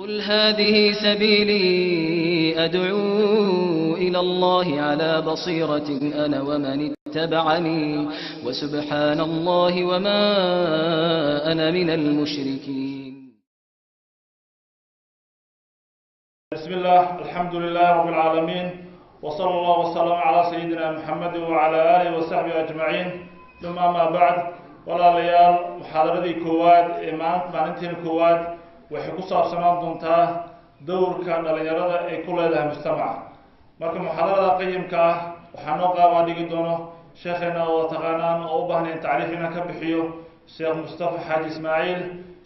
قل هذه سبيلي أدعو إلى الله على بصيرة أنا ومن اتبعني وسبحان الله وما أنا من المشركين. بسم الله، الحمد لله رب العالمين، وصلى الله وسلم على سيدنا محمد وعلى آله وصحبه أجمعين، ثم أما بعد. Walaalayaal, muxaadaradii koowaad ee maalinteena koowaad waxay ku saabsanaan doontaa dowrka dhalinyarada ay ku leedahay mujtamaca. Marka muxaadarada qayimka ah waxaa noo qaabaa dhigi doono sheekheena oo taqaanaan oo u baahnayn tacriif inaan ka bixiyo, Sheekh Mustafa Xaaji Ismaaciil.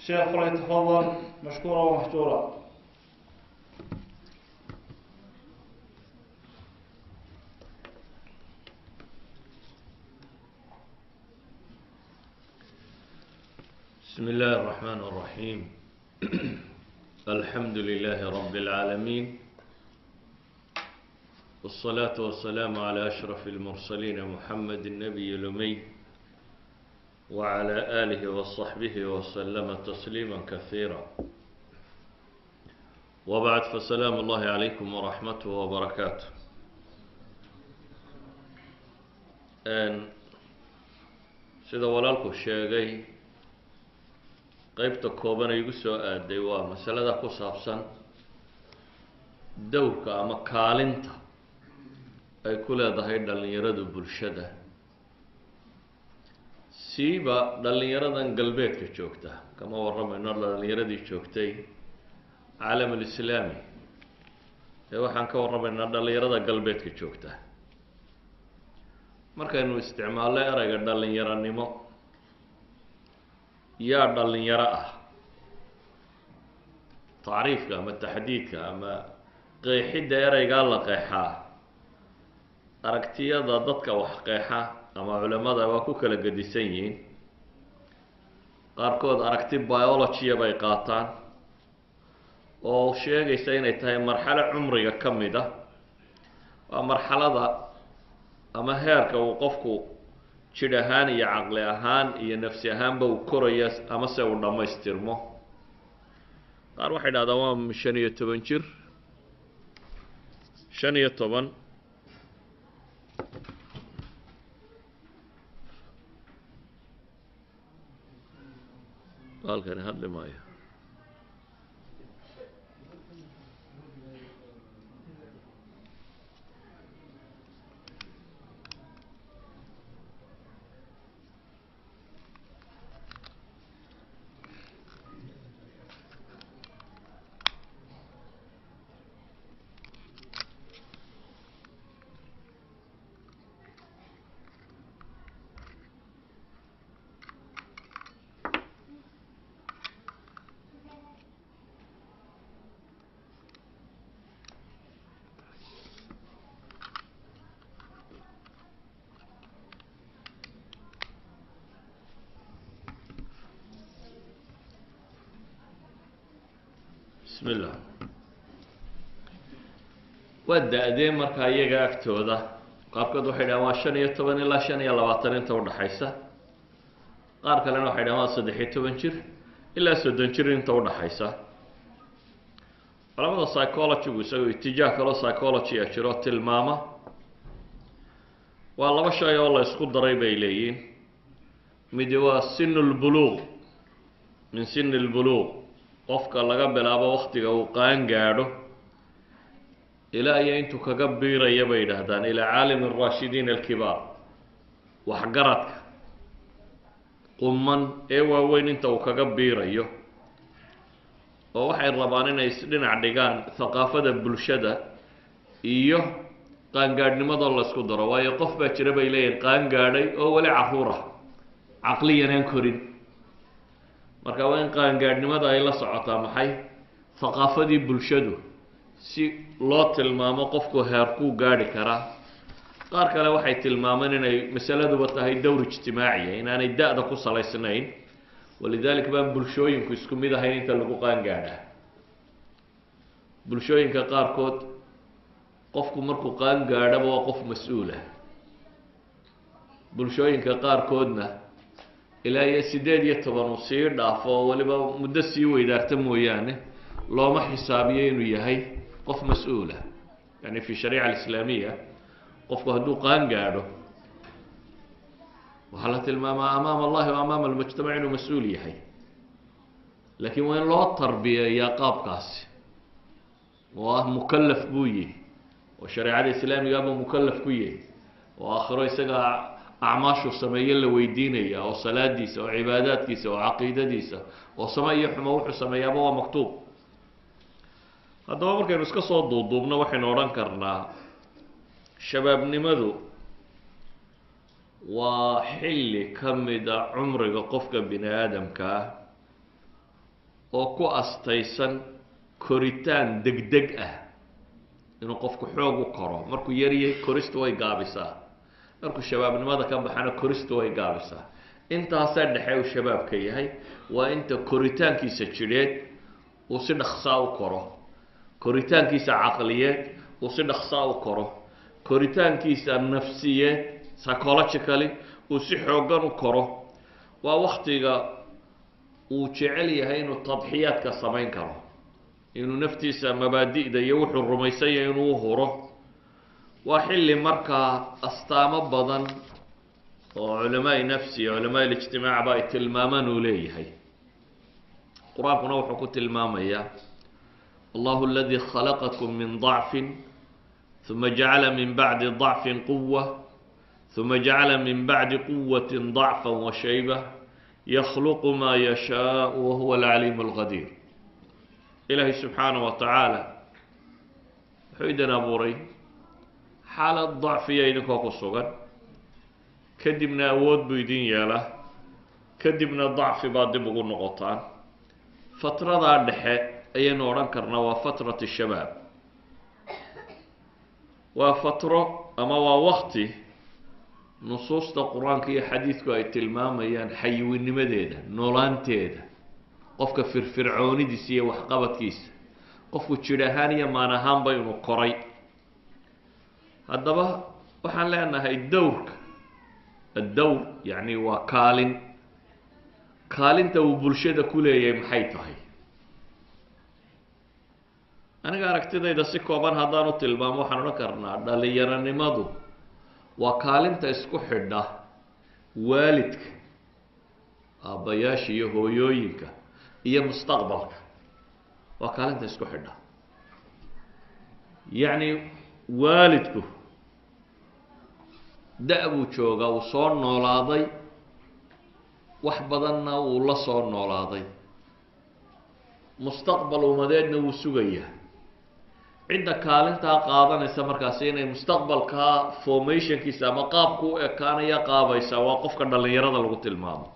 Sheekh, falyatafadal mashkuura wa maxjuura. بسم الله الرحمن الرحيم، الحمد لله رب العالمين، والصلاة والسلام على أشرف المرسلين محمد النبي الأمي وعلى آله وصحبه وسلم تسليما كثيرا، وبعد، فسلام الله عليكم ورحمته وبركاته. Sida walaalku sheegay, qeybta kooban ay igu soo aaday waa masalada ku saabsan dowrka ama kaalinta ay ku leedahay dhalinyaradu bulshada, siiba dhalinyaradan galbeedka joogta. Kama warramayno dhalinyaradii joogtay caalamulislaami ee waxaan ka warramaynaa dhalinyarada galbeedka joogta. Markaynu isticmaalno ereyga dhalinyaranimo, yaa dhalinyaro ah? Tacriifka ama taxdiidka ama qeexidda ereygaa la qeexaa, aragtiyada dadka wax qeexa ama culimada waa ku kala gedisan yihiin. Qaarkood aragti biology-a bay qaataan oo sheegaysa inay tahay marxalo cumriga ka mid ah, waa marxalada ama heerka uu qofku jidh ahaan iyo caqli ahaan iyo nafsi ahaanba uu koraya ama se uu dhammaystirmo. Qaar waxay dhahdaan waa 15 jir, 15. Halkani hadli maayo. Bismi illah. Waa da-dee markaa iyaga agtooda? Qaarkood waxay dhahaan waa 15 ilaa 25 inta udhaxaysa. Qaar kalena waxay dhahaan waa 13 jir ilaa 30 jir inta udhaxaysa. Culamada psychology-gu isagoo itijaah kaloo psychology a jiro tilmaama waa laba shay oo la isku daray bay leeyihiin. Midi waa sinu lbuluuq, min sini lbuluuq, qofka laga bilaabo waktiga uu qaan gaadho ilaa iyo intuu kaga biiraya, bay yidhaahdaan, ilaa caalim araashidiin alkibaar, waxgaradka quman ee waaweyn inta uu kaga biirayo. Oo waxay rabaan inay isdhinac dhigaan thaqaafada bulshada iyo qaangaadhnimadoo la isku daro, waayo qof baa jira, bay leeyihin, qaangaadhay oo weli carruur ah, caqliyan aan korin. Marka waa in qaangaadhnimada ay la socotaa maxay? Thaqaafadii bulshadu, si loo tilmaamo qofku heerkuu gaadhi karaa. Qaar kale waxay tilmaameen inay masaladuba tahay dowr ijtimaaciya, inaanay da-da ku salaysnayn. Walidalik baan bulshooyinku isku mid ahayn inta lagu qaangaadhaa. Bulshooyinka qaarkood qofku markuu qaangaadhaba waa qof mas-uula. Bulshooyinka qaarkoodna ilaa iyo 18 uu sii dhaafo oo weliba muddo sii weydaarta mooyaane, Looma xisaabiyo inuu yahay qof mas-uula. Yani fi shariica alislaamiya, qofku hadduu qaan gaadho, waxaa la tilmaamaa amaama Allahi wa amaama almujtamac inuu mas-uul yahay, laakiin waa in loo tarbiyeeyaa qaabkaasi oo ah mukalaf buu yihi, oo shareecada islaamigaabuu mukalaf ku yihi, oo aakhiro isaga acmaashu sameeye la weydiinaya, oo salaadiisa, oo cibaadaadkiisa, oo caqiidadiisa, oo same iyo xumo wuxuu sameeyaaba waa maktuub. Haddaba markaynu iska soo duuduubno, waxaynu odhan karnaa shabaabnimadu waa xilli ka mida cumriga qofka bini aadamka ah oo ku astaysan koritaan degdeg ah, inuu qofku xoog u koro. Markuu yaryay koristu way gaabisaa, markuu shabaabnimada ka baxana koristu way gaabisaa. Intaasaa dhexe uu shabaabka yahay waa inta koritaankiisa jidheed uu si dhaksaa u koro, koritaankiisa caqliyeed uu si dhaksaa u koro, koritaankiisa nafsiyeed, psychologically, uu si xooggan u koro. Waa waktiga uu jecel yahay inuu tadxiyaadka samayn karo, inuu naftiisa, mabaadi'da iyo wuxuu rumaysan yahay inuu huro. Waa xilli markaa astaamo badan oo culamaai nafsi iyo culamaai lijtimaacba ay tilmaamaan uu leeyahay. Qur-aankuna wuxuu ku tilmaamayaa: "Allahu aladi khalaqakum min ضacfin ثuma jacala min bacdi ضacfin quwa ثuma jacala min bacdi quwati ضacfa washayba yakhluqu ma yashaau wahuwa alcaliim alqadiir." Ilaahay subxaanaه wa tacaala wuxuu idin abuuray xaalad dacfiya idinkoo ku sugan, kadibna awood buu idin yeelaa, kadibna dacfi baad dib ugu noqotaan. Fatradaa dhexe ayaynu odhan karnaa waa fatrat shabaab. Waa fatro ama waa wakti nusuusta Qur-aanka iyo xadiidku ay tilmaamayaan xayawinimadeeda, noolaanteeda, qofka firfircoonidiisa iyo waxqabadkiisa, qofku jidh ahaan iyo maan ahaanba inuu koray. Haddaba waxaan leenahay dowrka, addowr yacni waa kaalin, kaalinta uu bulshada ku leeyahay maxay tahay? Aniga aragtidayda si kooban haddaan u tilmaamo, waxaan odhan karnaa dhalinyaronimadu waa kaalinta isku xidha waalidka, aabbayaasha iyo hooyooyinka, iyo mustaqbalka. Waa kaalinta isku xidha. Yacni waalidku da- buu joogaa, uu soo noolaaday, wax badanna wuu la soo noolaaday, mustaqbal umadeedna wuu sugayaa. Cidda kaalintaa qaadanaysa markaasi inay mustaqbalkaa formationkiisa ama qaabku u ekaanaya qaabaysa waa qofka dhallinyarada lagu tilmaamo.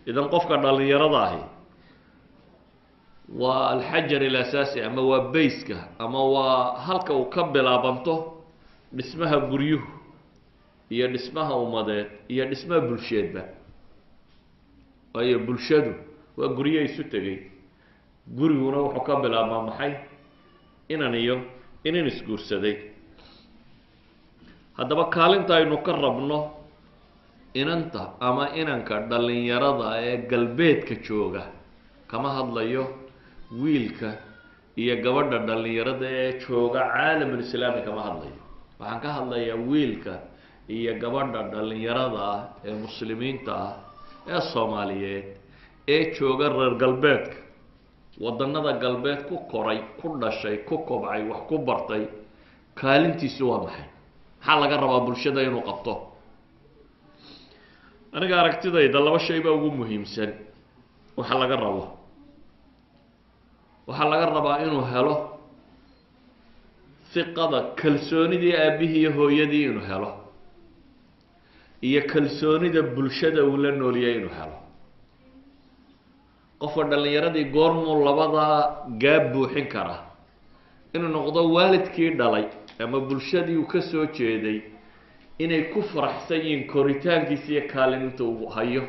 Idan qofka dhallinyarada ahi waa alxajar alasaasi, ama waa bayska, ama waa halka uu ka bilaabanto dhismaha guryuhu iyo dhismaha umadeed iyo dhismaha bulsheedba. Waayo bulshadu waa guryo isu tegay, guriguna wuxuu ka bilaabmaa maxay? Inan iyo inin isguursaday. Haddaba kaalinta aynu ka rabno inanta ama inanka dhallinyarada ee galbeedka jooga, kama hadlayo wiilka iyo gabadha dhallinyarada ee jooga caalamulislaami, kama hadlayo, waxaan ka hadlayaa wiilka iyo gabadha dhallinyarada ah ee muslimiinta ah ee Soomaaliyeed ee jooga reer galbeedka, waddanada galbeed ku koray, ku dhashay, ku kobcay, wax ku bartay. Kaalintiisu waa maxay? Maxaa laga rabaa bulshada inuu qabto? Aniga aragtidayda laba shay baa ugu muhiimsan. Waxa laga rabo, waxaa laga rabaa inuu helo hiqada, kalsoonidii aabbihii iyo hooyadii inuu helo, iyo kalsoonida bulshada uu la noolyahay inuu helo. Qofka dhallinyaradii goormuu labadaa gaab buuxin karaa? Inuu noqdo waalidkii dhalay ama bulshadii uu ka soo jeeday inay ku faraxsan yihiin koritaankiisa iyo kaalinta uu hayo,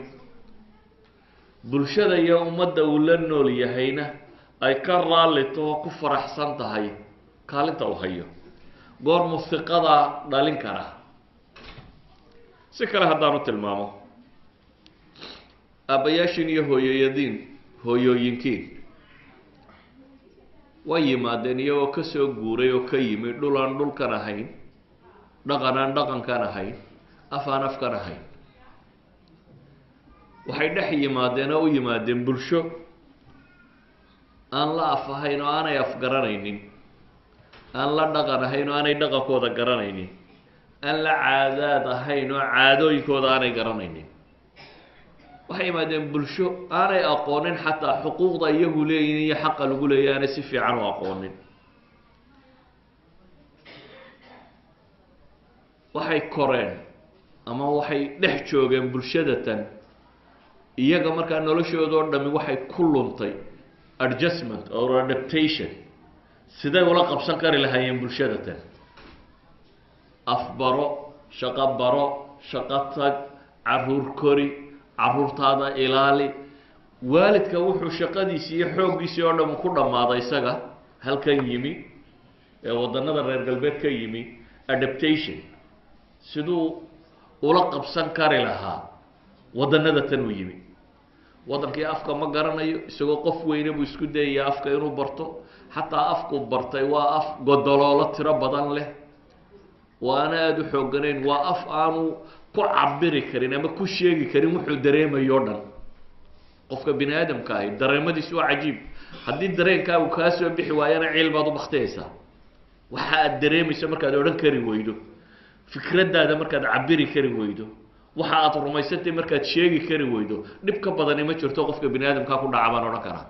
bulshada iyo ummadda uu la nool yahayna ay ka raallito oo ku faraxsan tahay kaalinta uu hayo. Goormuu hiqadaa dhalin karaa? Si kale haddaanu tilmaamo, aabbayaashiin iyo hooyoyadiin, hooyooyinkiin Way yimaadeen iyagoo ka soo guuray oo ka yimi dhul aan dhulkan ahayn, dhaqan aan dhaqankan ahayn, af aan afkan ahayn. Waxay dhex yimaadeen oo u yimaadeen bulsho aan la af ahayn oo aanay afgaranaynin, aan la dhaqan ahayn oo aanay dhaqankooda garanaynin, aan la caadaad ahayn oo caadooyinkooda aanay garanaynin. Waxay yimaadeen bulsho aanay aqoonin xataa xuquuqda iyagu leeyihin iyo xaqa lagu leeyahy aanay si fiican u aqoonin. Waxay koreen ama waxay dhex joogeen bulshadatan iyaga markaa noloshooda oo dhami waxay ku luntay adjustment or adaptation, siday ula qabsan kari lahaayeen bulshadatan. Afbaro, shaqo baro, shaqo tag, caruur kori, caruurtaada ilaali. Waalidka wuxuu shaqadiisii iyo xooggiisii oo dham ku dhammaaday isaga halkan yimi ee waddanada reer galbeed ka yimi, adaptation, siduu ula qabsan kari lahaa waddanada tan uu yimi. Waddankii afka ma garanayo, isagoo qof weyne buu isku dayaya afka inuu barto. Xataa afku bartay waa af godoloolo tiro badan leh, waana aada u xoogganayn, waa af aanu ku cabiri karin ama ku sheegi karin wuxuu dareemayo o dhan. Qofka bini aadamka ahi dareemadiisu waa cajiib. Haddii dareenkaagu kaa soo bixi waayana ciil baad u baktiyaysaa. Waxa aad dareemayso markaad odhan kari weydo, fikraddaada markaad cabiri kari weydo, waxa aad rumaysantay markaad sheegi kari weydo, dhib ka badani ma jirto qofka bini aadamkaa ku dhaca baan odhan karaa.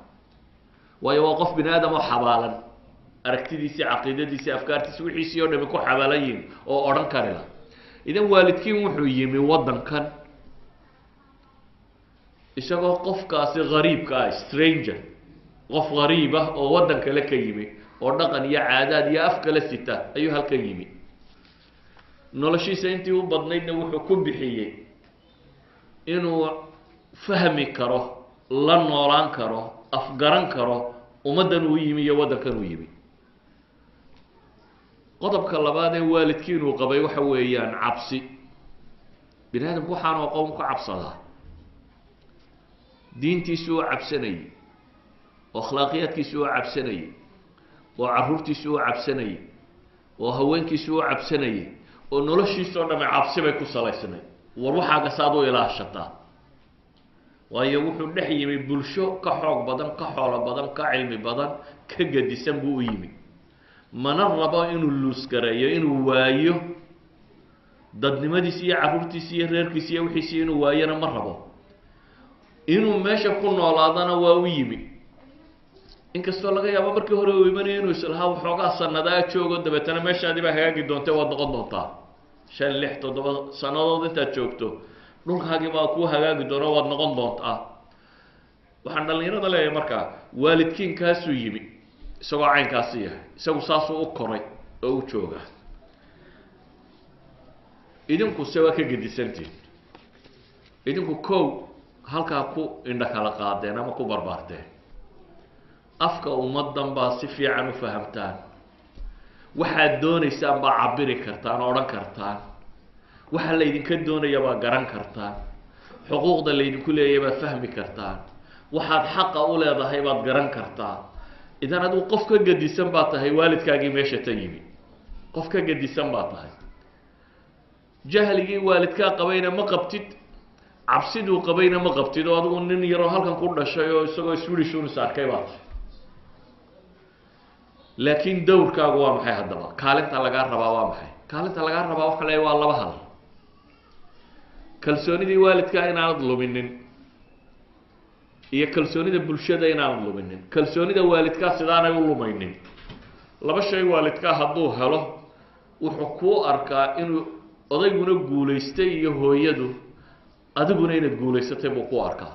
Waayo waa qof bini aadam oo xabaalan, aragtidiisii, caqiidadiisii, afkaartiisi, wixiisii oo dhami ku xabaalan yihin oo odhan kari la. Idan waalidkiin wuxuu yimi waddankan isagoo qofkaasi gariibka ah, stranger, qof gariib ah oo waddan kale ka yimi oo dhaqan iyo caadaad iyo af kale sita ayuu halkan yimi. Noloshiisa intii u badnaydna wuxuu ku bixiyey inuu fahmi karo, la noolaan karo, afgaran karo ummaddan uu yimi iyo waddankan uu yimi. Qodobka labaad ee waalidkiinuu qabay waxa weeyaan cabsi. Bini aadamku waxaanu aqoon ka cabsadaa. Diintiisu u cabsanayey, oo akhlaaqiyaadkiisu u cabsanayey, oo carruurtiisu u cabsanayey, oo haweenkiisu u cabsanayey, oo noloshiisoo dhame cabsi bay ku salaysnay. War waxaaga saad u ilaashataa, waayo wuxuu dhex yimi bulsho ka xoog badan, ka xoolo badan, ka cilmi badan, ka gedisan buu u yimi. Mana rabo inuu luusgareeyo, inuu waayo dadnimadiisi iyo carruurtiisi iyo reerkiisi iyo wixiisi, inuu waayona ma rabo. Inuu meesha ku noolaadana waa u yimi, inkastoo laga yaabo markii hore uu imanayo inuu islahaa waxoogaa sanadaa joogo, dabeetana meeshaadii baa hagaagi doonta, waad noqon doontaa 5, 6, 7 sanadood intaad joogto dhulkaagii baa kuu hagaagi doona, waad noqon doontaa. Waxaan dhalinyarada leeyahay markaa waalidkiin kaasuu yimi isagoo caynkaasi yahay, isagu saasuu u koray oo u jooga. Idinku se waa ka gedisantiin. Idinku kow halkaa ku indha kala qaadeen ama ku barbaarteen, afka ummaddan baa si fiican u fahamtaan, waxaad doonaysaan baa cabiri kartaan oo odhan kartaan, waxa laydinka doonaya baa garan kartaan, xuquuqda laydinku leeyahay baad fahmi kartaan, waxaad xaqa u leedahay baad garan kartaa. Idan adigu qof ka gedisan baa tahay waalidkaagii meesha ta yimi, qof ka gedisan baa tahay. Jahligii waalidkaa qabayna ma qabtid, cabsiduu qabayna ma qabtid, oo adigu nin yaroo halkan ku dhashay oo isagoo Swedish unis arkay baa tahay. Laakiin dawrkaagu waa maxay haddaba? Kaalinta lagaa rabaa waa maxay? Kaalinta lagaa rabaa waxa leeyahy waa laba hal: kalsoonidii waalidkaa inaanad luminin iyo kalsoonida bulshada inaanad luminin. Kalsoonida waalidkaa sidaanay u lumaynin, laba shay waalidkaa hadduu helo wuxuu kuu arkaa inuu odayguna guulaystay iyo hooyadu, adiguna inaad guulaysatay buu ku arkaa.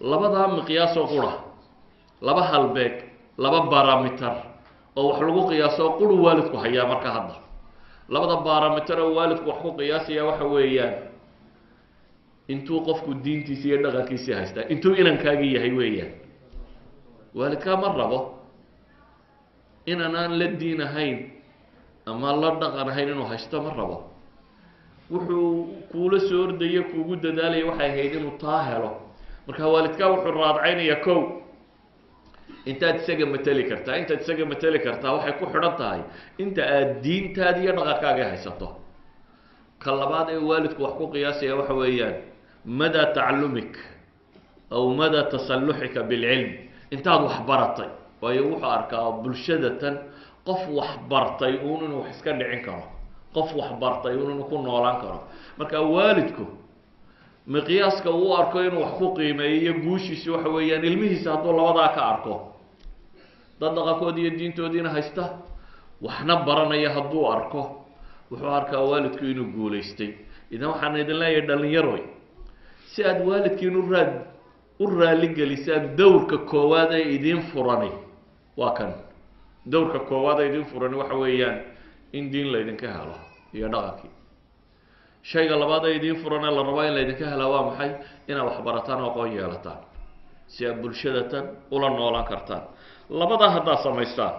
Labadaa miqyaasoo qura, laba halbeeg, laba barometer oo wax lagu qiyaasoo quru waalidku hayaa. Marka hadda labada barometer oo waalidku wax ku qiyaasaya waxa weeyaan intuu qofku diintiisi iyo dhaqankiisii haystaa, intuu inankaagii yahay weeyaan. Waalidkaa ma rabo inan aan la diin ahayn ama la dhaqan ahayn inuu haysto, ma rabo. Wuxuu kuula soo ordaya, kuugu dadaalaya waxay ahayd inuu taa helo. Marka waalidkaa wuxuu raadcaynayaa kow Intaad isaga mateli kartaa, intaad isaga mateli kartaa waxay ku xidhan tahay inta aad diintaadi iyo dhaqankaaga haysato. Ka labaad ee waalidku wax ku qiyaasaya waxa weeyaan madaa tacalumik aw madaa tasalluxika bilcilm, intaad wax baratay. Waayo wuxuu arkaa bulshada tan qof wax bartay uun inuu wax iska dhicin karo, qof wax bartay uun inuu ku noolaan karo. Marka waalidku miqyaaska uu arko inuu wax ku qiimeeyo iyo guushiisi waxa weeyaan ilmihiisa hadduu labadaa ka arko, dad dhaqankoodi iyo diintoodiina haysta waxna baranaya hadduu arko, wuxuu arkaa waalidku inuu guulaystay. Idan waxaan idin leeyahay dhalinyaroy, si aad waalidkiin u raali gelisaan, dowrka koowaad ee idiin furani waa kan. Dowrka koowaad ee idiin furani waxa weeyaan in diin laydinka helo iyo dhaqankii. Shayga labaad ee idiin furan ee la rabaa in laydinka helaa waa maxay? Inaad waxbarataan oo aqoon yeelataan si aad bulshada tan ula noolaan kartaan. Labadaa haddaad samaystaan,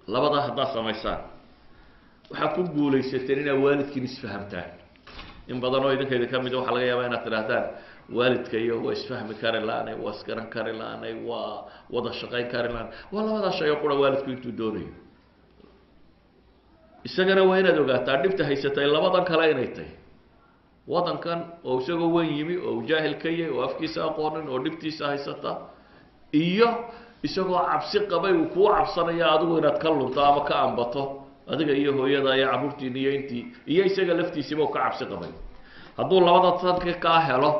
labadaa haddaad samaysaan, waxaad ku guulaysateen inaad waalidkiin isfahamtaan. In badan oo idinka idinka mid waxaa laga yaabaa inaad tidhaahdaan waalidka iyo waa isfahmi kari la-aanay, waa isgaran kari la-aanay, waa wada shaqayn kari la-aanay. Waa labadaa shay oo qura waalidku intuu doonayo. Isagana waa inaad ogaataa dhibta haysatay labadan kale inay tahay waddankan oo isagoo weyn yimi oo uu jaahil ka yahay oo afkiisa aqoonin oo dhibtiisa haysata, iyo isagoo cabsi qabay uu kuu cabsanaya adigu inaad ka lunto ama ka ambato, adiga iyo hooyada iyo carruurtiina iyo intii iyo isaga laftiisiiba uu ka cabsi qabay. Hadduu labada tanka kaa helo,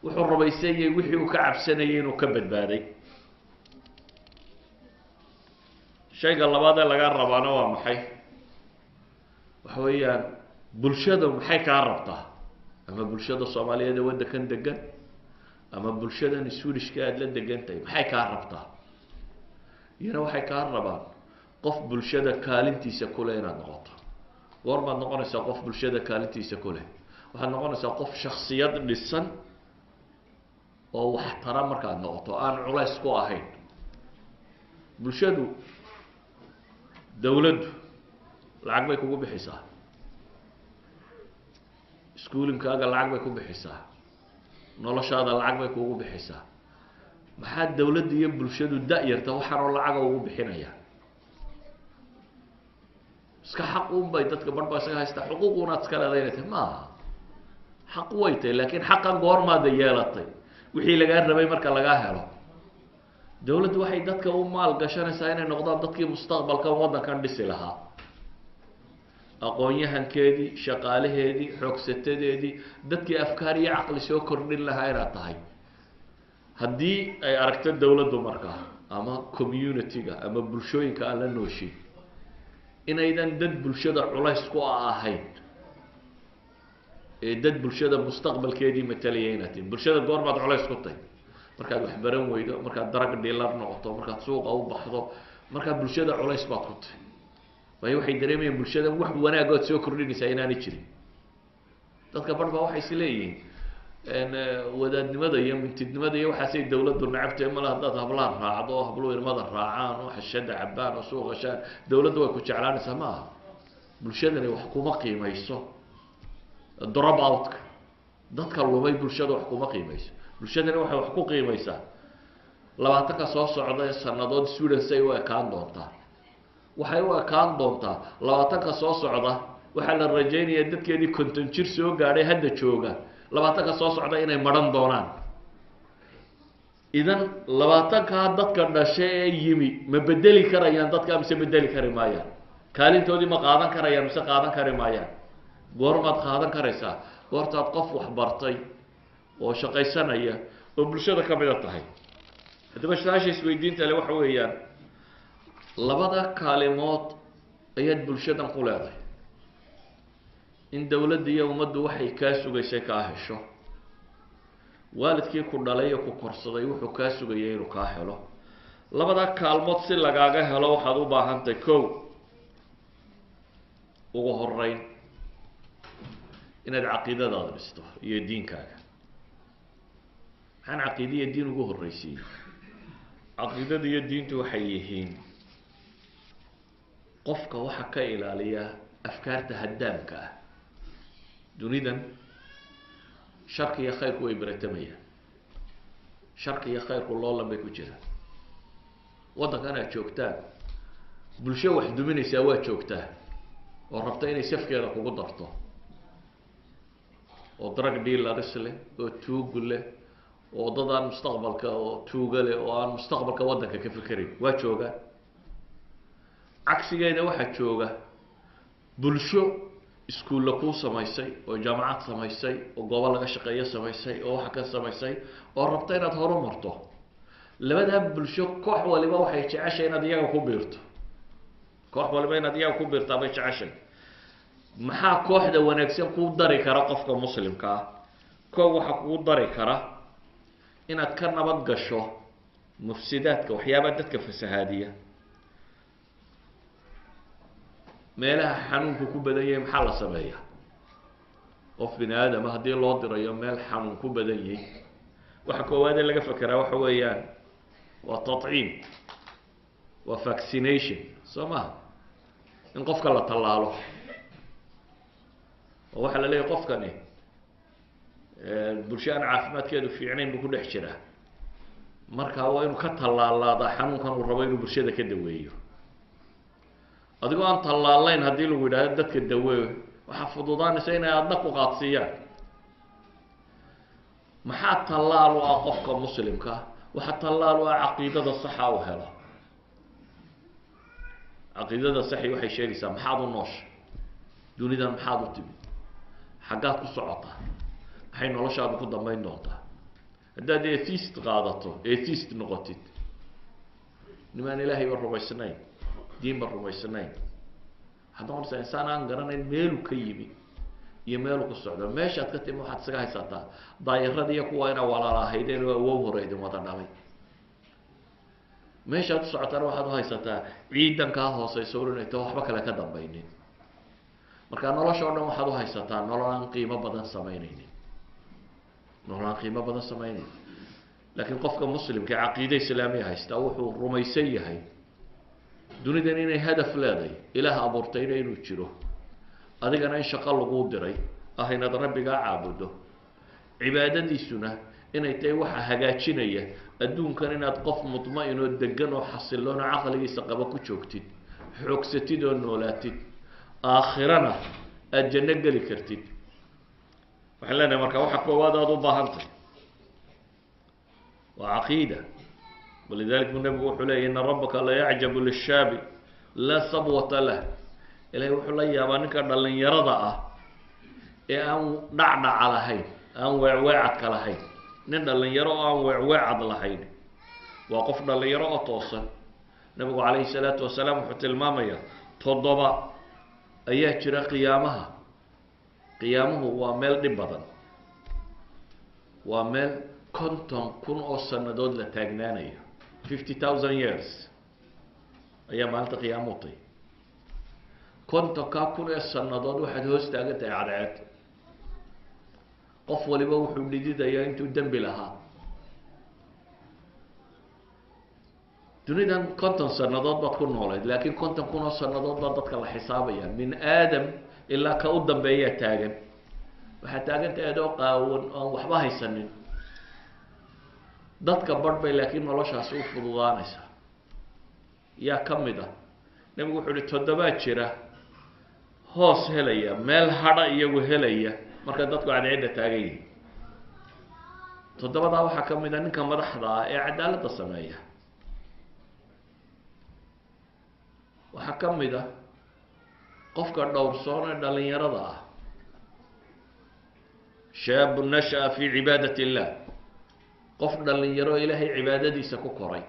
wuxuu rumaysanyay wixii uu ka cabsanayay inuu ka badbaaday. Shayga labaad ee lagaa rabaana waa maxay? Waxa weeyaan bulshada maxay kaa rabtaa? Ama bulshada Soomaaliyeed ee waddankan degan ama bulshadan Swedishka aada la degan tahay maxay kaa rabtaa? Iyana waxay kaa rabaan qof bulshada kaalintiisa kuleh inaad noqoto. Goormaad noqonaysaa qof bulshada kaalintiisa kuleh? Waxaad noqonaysaa qof shaksiyad dhisan oo waxtara markaad noqoto, aan culays ku ahayn bulshadu. Dawladdu lacag bay kugu bixisaa, iskuulinkaaga lacag bay ku bixisaa, noloshaada lacag bay kugu bixisaa. Maxaa dawladda iyo bulshadu da-yarta waxaanoo lacaga ugu bixinaya? Iska xaq un bay dadka barh baa isaga haystaa, xuquuq unaad iska leeday inay tahay maaha. Xaq way tahay, laakiin xaqan goormaada yeelatay? Wixii lagaa rabay marka lagaa helo. Dawladdu waxay dadka u maal gashanaysaa inay noqdaan dadkii mustaqbalkan waddankan dhisi lahaa, aqoon-yahankeedii, shaqaalaheedii, xoogsatadeedii, dadkii afkaar iyo caqli soo kordhin lahaa inaad tahay. Haddii ay aragto dawladdu markaa ama community-ga ama bulshooyinka aan la nooshin inaydan dad bulshada culays ku ahayn ee dad bulshada mustaqbalkeedii matalaya inaad tihin. Bulshada goormaad culays ku tahay? Markaad wax baran weydo, markaad drug dealer noqoto, markaad suuqa u baxdo, markaa bulshada culays baad ku tahay. Waayo waxay dareemayaan bulshada wax wanaagood soo kordhinaysaa inaanay jirin. Dadka barh baa waxay is leeyihiin wadaadnimada iyo mintidnimada iyo waxaasay dawladdu nacabtahay. Male, haddaad hablaha raacdo oo habluhu ilmada raacaan oo xashada cabaan oo suuqa gashaan, dawladdu way ku jeclaanaysaa. Ma aha, bulshadani wax kuma qiimayso drop out-ka, dadka lumay bulshada wax kuma qiimayso. Bulshadani waxay wax ku qiimaysaa 20-ka soo socda ee sanadood Sweden say u ekaan doontaa. Waxay u ekaan doontaa 20-ka soo socda, waxaa la rajaynayaa dadkeedii 50 jir soo gaadhay hadda jooga 20-ka soo socda inay maran doonaan. Idan 20-kaa dadka dhashay ee yimi ma bedeli karayaan dadka mise bedeli kari maayaan? Kaalintoodii ma qaadan karayaan mise qaadan kari maayaan? Goormaad qaadan karaysaa? Goortaad qof waxbartay oo shaqaysanaya oo bulshada ka mida tahay. Haddaba su-aasha isweydiinta le waxa weeyaan labada kaalimood ayaad bulshadan ku leedahay: in dawladda iyo ummaddu waxay kaa sugaysay kaa hesho, waalidkii ku dhalay iyo ku korsaday wuxuu kaa sugayay inuu kaa helo. Labada kaalmood si lagaaga helo waxaad u baahantahay kow, ugu horeyn, inaad caqiidadaada dhisto iyo diinkaaga. Maxaan caqiida iyo diin ugu horreysiiyey? Caqiidada iyo diintu waxay yihiin qofka waxa ka ilaaliya afkaarta haddaamka ah. Dunidan sharki iyo khayrku way baratamayaan, sharki iyo khayrku loolan bay ku jiraan. Waddankan aad joogtaan bulsho wax duminaysaa waa joogtaa oo rabta inay safkeeda kugu darto, oo drug dealers leh, oo tuug leh, oo dad aan mustaqbalka, oo tuuga leh, oo aan mustaqbalka waddanka ka fekerin waa joogaan. Cagsigeeda waxaa jooga bulsho iskuulla kuu samaysay, oo jaamacad samaysay, oo goobo laga shaqeeyo samaysay, oo waxa ka samaysay, oo rabta inaad horumarto. Labadaa bulsho koox waliba waxay jeceshay inaad iyaga ku biirto. Koox waliba inaad iyaga ku biirtaa bay jeceshay. Maxaa kooxda wanaagsan kuu dari kara qofka muslimka ah? Koox waxaa kugu dari kara inaad ka nabad gasho mufsidaadka, waxyaabaha dadka fasahaadiya. Meelaha xanuunku ku badan yahay maxaa la sameeyaa? Qof bini aadama haddii loo dirayo meel xanuun ku badan yahay, waxa koowaadee laga fekeraa waxa weeyaan waa tatciim, waa vaccination, soo maha? In qofka la tallaalo, oo waxaa la leeyahy qofkani bulsho aan caafimaadkeedu fiicnayn buu ku dhex jiraa, marka waa inuu ka tallaalaadaa xanuunkan uu rabo inuu bulshada ka daweeyo. Adigoo aan tallaalayn haddii lagu yidhahdo dadka daweeyo, waxaa fududaanaysa inay adna ku qaadsiiyaan. Maxaa tallaal u ah qofka muslimka? Waxaa tallaal u ah caqiidada saxa u helo. Caqiidada saxi waxay sheegaysaa maxaad u noosha dunidan, maxaad u timid, xaggaad ku socotaa, maxay noloshaadu ku dambeyn doontaa. Haddaad atheist qaadato, atheist noqotid, nimaan ilaahayba rumaysnayn, diinba rumaysnayn, waxaad noqonaysaa insaan aan garanayn meeluu ka yimi iyo meeluu ku socdo. Meeshaad ka timi waxaad isaga haysataa daayarada iyo kuwa inaa walaala ahaydeen oo awow hore idin wada dhalay. Meeshaad u socotaana waxaad u haysataa ciidankaa hooseysa inay taho, waxba kale ka dambaynin. Marka nolosha o dhan waxaad u haysataa nolol aan qiimo badan samaynaynin, nolol aan qiimo badan samaynaynin. Laakiin qofka muslimka caqiide islaamiya haystaa wuxuu rumaysan yahay dunidan inay hadaf leedahay, ilaah abuurtayna inuu jiro, adigana in shaqo laguu diray ah inaad rabbigaa caabudo, cibaadadiisuna inay tahay waxa hagaajinaya adduunkan, inaad qof mudma-in oo degan oo xasiloon oo caqligiisa qaba ku joogtid, xoogsatid oo noolaatid, aakhirana aada janno geli kartid. Waxaan leenahay marka waxa koowaad aada u baahantahy waa caqiida. Walidalik buu nabigu wuxuu leeyay ina rabbaka la yacjabu lishaabi laa sabwata lah. Ilahay wuxuu la yaabaa ninka dhalinyarada ah ee aan dhacdhaca lahayn, aan weecweecadka lahayn. Nin dhalinyaro oo aan weecweecad lahayn waa qof dhalinyaro oo toosan. Nabigu calayhi salaatu wasalaam wuxuu tilmaamayaa 7 ayaa jira qiyaamaha. Qiyaamuhu waa meel dhib badan, waa meel 50,000 oo sanadood la taagnaanayo, 50,000 years ayaa maalinta qiyaamuhu tay. 50,000 ee sanadood waxaad hoos taagan tahay cadceed. Qof waliba wuxuu dhididayaa intuu dembi lahaa. Dunidan 50 sanadood baad ku noolayd, laakiin 50,000 oo sanadood baa dadka la xisaabaya, min aadam ilaa ka u dambeeyaa taagan. Waxaad taagan tahay adoo qaawan oon waxba haysanin. Dadka barh bay laakiin noloshaasi u fududaanaysaa. Yaa ka mid ah? Nebigu wuxuu uhi 7 jira hoos helaya, meel hadha iyagu helaya marka dadku cadceedda taagan yihin. 7daa waxaa ka mid ah ninka madaxda ah ee cadaaladda sameeya. Waxaa ka mid ah qofka dhowrsoon ee dhalinyarada ah, shaabu nasha'a fi cibaadat illah, qof dhalinyaro ilaahay cibaadadiisa ku koray,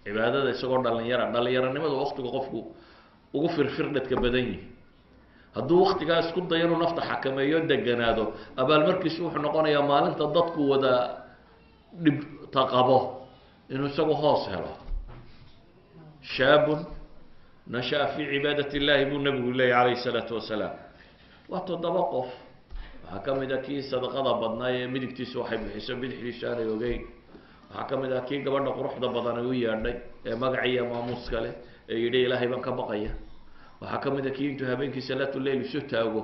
cibaadada isagoo dhalinyara. Dhalinyaronimadu waktiga qofku ugu firfirdhadka badan yihi. Hadduu waktigaa isku dayo inuu nafta xakameeyo, deganaado, abaalmarkiisu wuxuu noqonayaa maalinta dadku wada dhibta qabo inuu isagu hoos helo. Shaabun nasha'a fi cibaadat illahi buu nabigu leeyay calayhi salaatu wasalaam. Waa 7 qof. Waxaa ka mid ah kii sadaqada badnaa ee midigtiisu waxay bixiso bidixdiisu aanay ogeyn. Waxaa ka mid ah kii gabadha quruxda badan ay u yeedhay ee magaciiyo maamuuska leh ee yidhi ilaahay baan ka baqaya. Waxaa ka mid ah kii intuu habeenkii salaatu leyl isu taago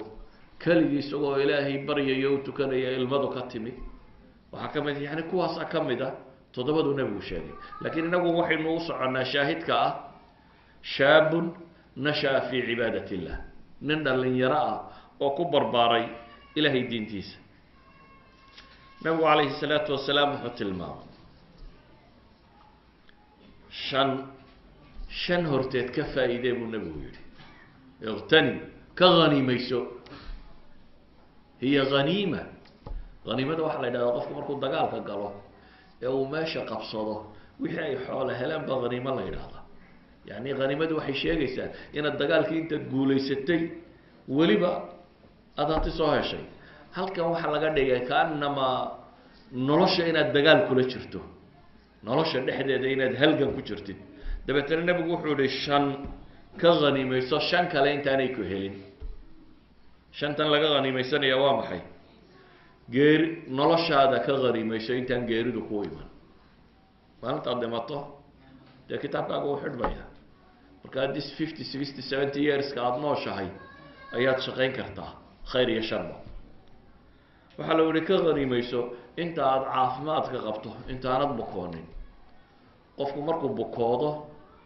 keligii isagoo ilaahay baryayo u tukanaya ilmadu ka timid. Waxaa ka mid ah, yani kuwaasaa ka mid ah Toddobaduu Nebigu sheegay, laakiin inagu waxaynu u soconnaa shaahidka ah shaabun nasha'a fii cibaadat illah, nin dhalinyaro ah oo ku barbaaray Ilaahay diintiisa. Nabigu calayhi salaatu wasalaam wuxuu tilmaamay shan, shan horteed ka faa'iidee buu Nebigu yidhi. Iqtanim, ka haniimayso. Hiya haniima. Haniimada waxaa la yidhahdaa qofku markuu dagaalka galo ee uu meesha qabsado, wixii ay xoolo heleen baa haniimo la yidhahdaa. Yacni haniimadu waxay sheegaysaa inaad dagaalkii intaad guulaysatay weliba aada hanti soo heshay. Halkan waxaa laga dhigay kaanamaa nolosha inaad dagaal kula jirto, nolosha dhexdeeda inaad halgan ku jirtid. Dabeetana Nebigu wuxuu yihi shan ka haniimayso, shan kale intaanay ku helin. Shantan laga haniimaysanaya waa maxay? Geeri, noloshaada ka haniimayso intaan geeridu ku iman. Maalintaad dhimato dee kitaabkaaga uu xidhmaya. Markaa this 50, 60, 70 yearska aada nooshahay ayaad shaqayn kartaa khayr iyo sharba. Waxaa la yihi ka haniimayso inta aada caafimaadka qabto, intaanad bukoonin. Qofku markuu bukoodo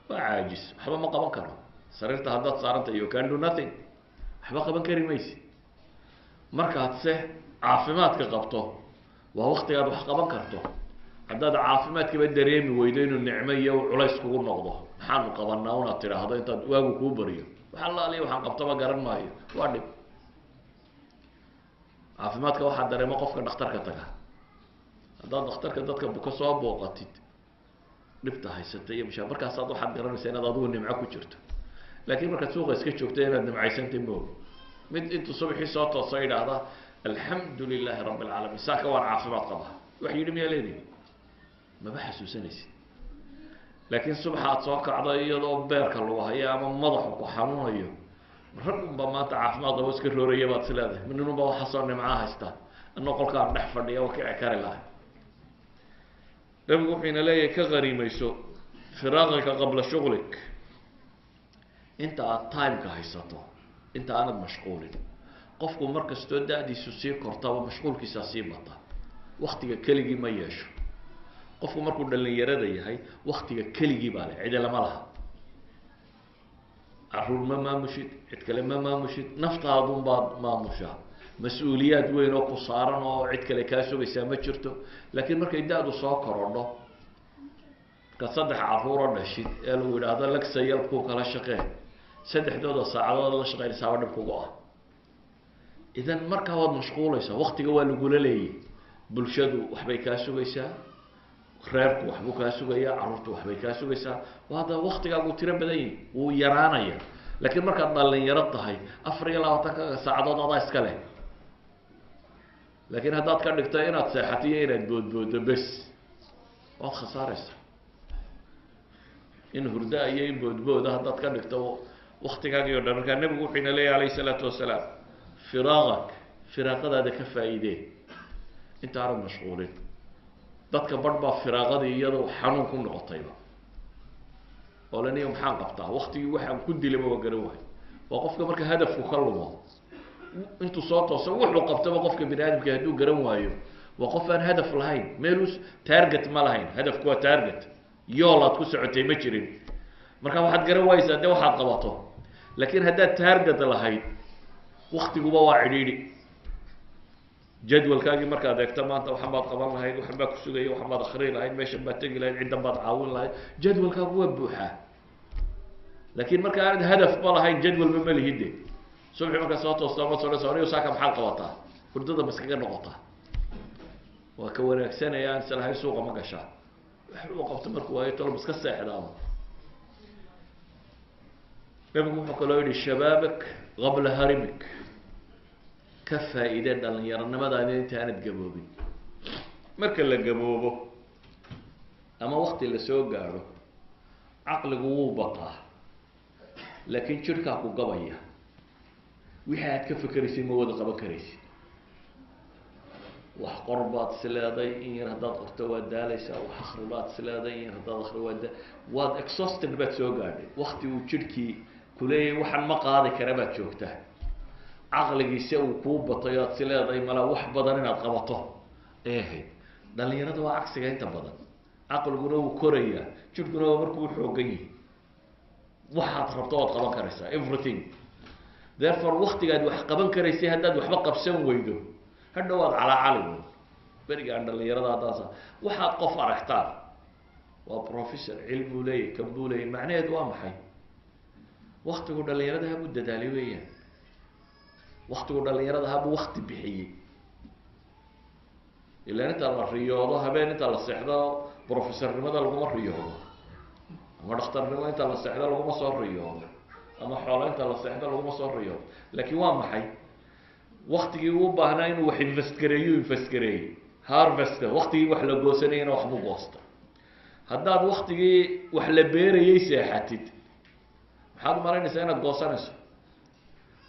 waa caajis, waxba ma qaban karo. Sariirta haddaad saaranta, you can do nothing, waxba qaban kari maysid. Markaad se caafimaadka qabto waa waktigaad wax qaban karto. Haddaad caafimaadkiiba dareemi weydo inuu nicmo iyo culays kugu noqdo, maxaanu qabanaa unaad tidhaahdo intaad waagu kuu bariyo, wax allaaliya waxaan qabtaba garan maayo, waa dhib. Caafimaadka waxaa dareemo qofka dhakhtarka taga. Haddaad dhakhtarka dadka buka soo booqatid, dhibta haysata iyo mashaa, markaasaad waxaad garanaysaa inaad adigu nimco ku jirto. Laakiin markaad suuqa iska joogto inaad nimcaysantay moogi. Mid intuu subaxii soo tooso idhaahda alxamdu lilaahi rabbi alcaalamiin, saaka waan caafimaad qabaa, wax yidhi miyaa leedihi? Maba xasuusanaysid. Laakiin subaxa aad soo kacdo iyadoo beerka lagu hayo ama madaxu ku xanuunayo, rag unba maanta caafimaad qabo iska rooraya baad is leedahay, ma nin unba waxaa soo nimcaa haystaa, anoo qolkaan dhex fadhiya oo kici kari lahay. Nabigu wuxuu ina leeyahay ka qaniimayso firaaqika qabla shuغlik, inta aad timeka haysato, inta aanad mashquulin. Qofku mar kastoo da-diisu sii kortaba mashquulkiisaa sii bata, waktiga keligii ma yeesho. Qofku markuu dhalinyarada yahay waktiga keligii baa le, cidi lama laha, caruur ma maamushid, cid kale ma maamushid, naftaadun baad maamushaa. Mas-uuliyaad weyn oo ku saaran oo cid kale kaa sugaysaa ma jirto. Laakiin markay da-du soo korodho, markaad saddex caruuro dhashid ee lagu yidhaahdo lagsayal ku kala shaqee, saddexdooda saacadood la shaqeynaysaaba dhib kugu ah. Idan markaa waad mashquulaysaa, waktiga waa lagula leeyay, bulshadu waxbay kaa sugaysaa, reerku waxbuu kaa sugayaa, carruurtu waxbay kaa sugaysaa, hadda waktigaagu tiro badan yahi wuu yaraanaya. Laakiin markaad dhalinyaro tahay 24-ka saacadood adaa iska leh. Laakiin haddaad ka dhigto inaad seexato iyo inaad boodboodo bes, waad khasaaraysaa. In hurda iyo in boodbooda haddaad ka dhigto waktigaagii o dhan. Markaa Nebigu wuxuu ina leeyahy alayhi salaatu wasalaam firaaqak, firaaqadaada ka faa'iidee intaanad mashquulin. Dadka barh baa firaaqadii iyadoo xanuun ku noqotayba oo la niyo maxaan qabtaa, waktigii waxaan ku dilaba waa garan waay. Waa qofka marka hadafku ka lumo, intuu soo tooso wuxuu qabtaba qofka bini aadamka hadduu garan waayo, waa qof aan hadaf lahayn, meeluu target ma lahayn. Hadafku waa target, yool aad ku socotay ma jirin, marka waxaad garan waayeysaa dee waxaad qabato. Laakiin haddaad target lahayd waktiguba waa cidhiidhi. Jadwalkaagii markaad eegto maanta waxan baad qaban lahayd, waxan baa kusugaya, waxan baad akri lahayd, meeshan baad tegi lahayd, ciddan baad caawin lahayd, jadwalkaagu waa buuxaa. Laakiin marka aanad hadafba lahayn jadwalba ma lihide. Subxi markaa soo toosto ama soo anigo saaka maxaad qabataa, hurdada ma iskaga noqotaa, waa ka wanaagsanaya aan islahayn suuqa ma gashaa, wax uu qabto markuu waayo tolo ma iska seexdaaba. Nabigu wuxuu kaloo yihi shabaabak qabla harimik, ka faa-iidee dhalinyaronimadaadi inta aanad gaboobin. Marka la gaboobo ama wakti lasoo gaadho caqligu wuu bataa, laakiin jirhkaa ku gabaya, wixii aad ka fikeraysay ma wada qaban karaysid. Wax qor baad is leeday, in yar haddaad qorto waad daalaysaa. Wax akri baad is leeday, in yar haddaad akri waad waad exhausted baad soo gaadhay. Wakti uu jirhkii kuleeyahay waxaan ma qaadi kara baad joogtaa, caqligiise uu kuu batay oad si leedahay malaa wax badan inaad qabato ay ahayd. Dhalinyarada waa cagsiga inta badan. Caqliguna wuu korayaa, jidhkuna waa markuu xoogan yahay. Waxaad rabto waad qaban karaysaa, everything. Therefore, waktigaad wax qaban karaysay haddaad waxba qabsan weydo, hadhow waad calaacali un. Berigaan dhalinyarada haddaasa waxaad qof aragtaan waa professor, cilmuu leeyahy, kan buu leeyay, macnaheedu waa maxay? Waktigu dhalinyarada habuu dadaalay weeyaan, waktigu dhalinyarada habuu wakti bixiyey. Ilaan inta la riyoodo habeen, inta la seexdo, professornimada laguma riyoodo, ama dhakhtarnimo inta la seexdo laguma soo riyoodo, ama xoolo inta la seexdo laguma soo riyoodo. Laakiin waa maxay? Waktigii uu baahnaa inuu wax invest gareeyo, invest gareeyey, harvest. Waktigii wax la goosanayana waxbuu goosta. Haddaad waktigii wax la beerayay seexatid, maxaad umalaynaysaa inaad goosanayso?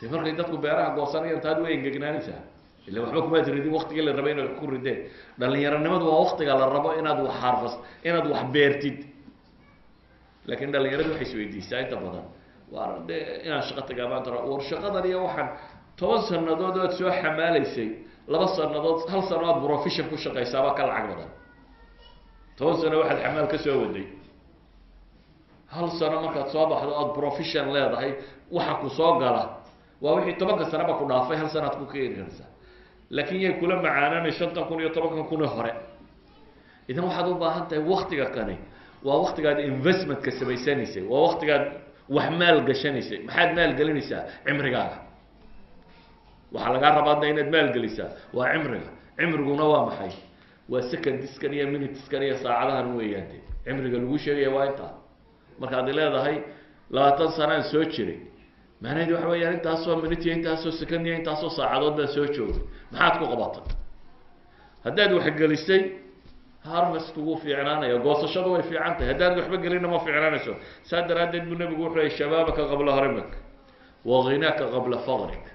Dee markay dadku beeraha goosanayaan, taad way engegnaanaysaa, ila waxba kumaad ridin waktigii la rabay inaad wax ku rideen. Dhalinyaronimadu waa waktiga la rabo inaad wax harvest, inaad wax beertid. Laakiin dhalinyaradu waxay isweydiisaa inta badan, waar dee inaan shaqo tagaa maanta, war shaqadan iyo waxaan 10 sanadood oad soo xamaalaysay, 2 sanadood, hal sano aad profession ku shaqaysaabaa ka lacag badan 10 sano waxaad xamaal ka soo waday. Hal sano markaad soo baxdo ood profession leedahay, waxa ku soo gala waa wixii 10-ka sanaba ku dhaafay, hal sanaad ku keeni karaysaa. Laakiin yay kula macaananay 5,000 iyo 10-kan kun ee hore? Idan waxaad u baahan tahay, waktiga kani waa waktigaad investmentka samaysanaysay, waa waktigaad wax maal gashanaysay. Maxaad maal gelinaysaa? Cimrigaaga. Waxaa lagaa rabaa adna inaad maalgelisaa waa cimriga. Cimriguna waa maxay? Waa secondskan iyo minuteskan iyo saacadahan weeyaan. De cimriga lagu sheegaya waa intaa. Markaad leedahay 20 sanaan soo jiray, macnaheedu waxa weeyaan intaasoo minute iyo intaasoo second iyo intaasoo saacadood baan soo joogay. Maxaad ku qabatay? Haddaad waxgelisay, harvest wuu fiicnaanaya, goosashadu way fiican tahay. Haddaad waxba gelinna, ma fiicnaanayso. Saa daraaddeed buu nabigu wuxuu leeyay: "شبابك قبل هرمك وغناك قبل فقرك."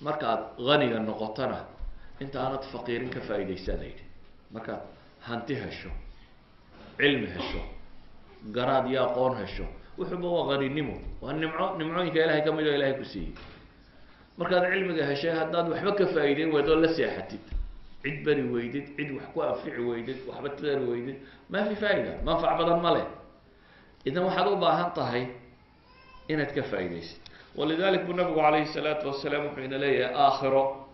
Markaad haniga noqotona, inta aanad faqiirin ka faa'iidaysaa la yidhi. Markaad hanti hesho, cilmi hesho, garaad iyo aqoon hesho, wuxuuba waa haninimo, waa nimco nimcooyinka Ilahay kamid oo Ilahay ku siiyey. Markaad cilmiga heshay, haddaad waxba ka faa'iideyn weydo, la seexatid, cid beri weydid, cid wax ku anfici weydid, waxba tari weydid, ما في faa'ida, manfac badan ma leh. Idan waxaad u baahan tahay inaad ka faa'iidaysid. ولذلك buu nabigu calayhi الsalaatu wasalaam wuxuu ina leeyahay: aakhiro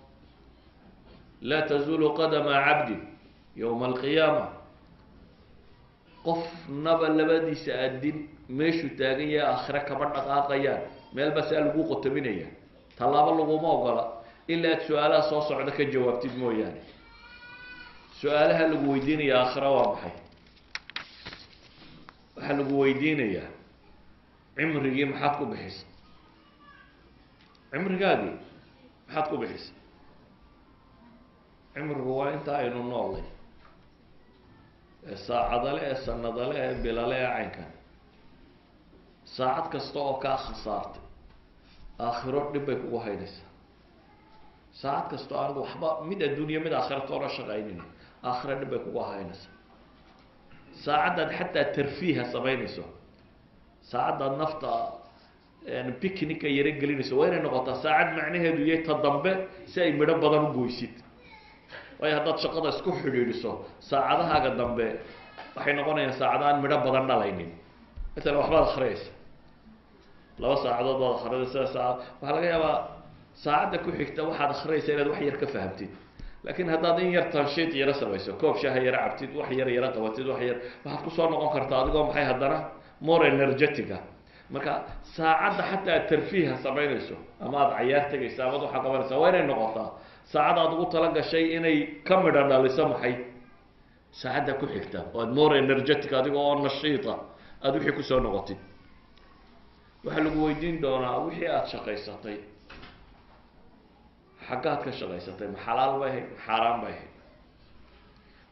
لا تزول قدما عبد يوم القيامة. Qofnaba labadiisa adin meeshuu taagan yahay aakhire kama dhaqaaqayaan, meel ba saa lagu qotominaya, tallaabo laguma ogola ilaa aad su-aalaha soo socda ka jawaabtid mooyaane. Su-aalaha lagu weydiinaya aakhira waa maxay? Waxaa lagu weydiinayaa cimrigii maxaad ku bixisay? Cimrigaagii maxaad ku bixisay? Cimrigu waa inta aynu noolnay ee saacadale, ee sanadale, ee bilale, ee caynkan. Saacad kasta oo kaa khasaartay, aakhiro dhib bay kugu haynaysaa. Saacad kasta oo aanad waxba mid adduunya mid aakhira toona shaqaynin, aakhiro dhib bay kugu haynaysaa. Saacaddaad xataa tarfiiha samaynayso, saacaddaad nafta picnica yaro gelinayso, waa inay noqotaa saacad macnaheedu yahay ta dambe si ay midho badan u goysid. Waayo, haddaad shaqada isku xidhiidhiso, saacadahaaga dambe waxay noqonayaan saacado aan midho badan dhalaynin. Matalan, waxbaad akhriyaysa, 2 saacadood baad akhriyaysa, saacad waxaa laga yaabaa saacadda ku xigta waxaad akhriyaysa inaad wax yar ka fahamtid. Laakiin haddaad in yar tanshiid yaro samayso, koob shaaha yaro cabtid, wax yar yaro qabatid, wax yar waxaad kusoo noqon kartaa adigoo maxay haddana more energetic-a. Marka saacadda xataa aad tarfiiha samaynayso, ama aad cayaar tegaysa, amaad waxaa qabanaysa, waa inay noqotaa saacad aad ugu tala gashay inay ka midho dhaliso maxay saacadda ku xigta, oo aad more energetic, adiga oo nashiita, aada wixii kusoo noqotid. Waxaa lagu weydiin doonaa wixii aada shaqaysatay, xaggaad ka shaqaysatay, ma xalaal bay ahayd, ma xaaraan bay ahayd?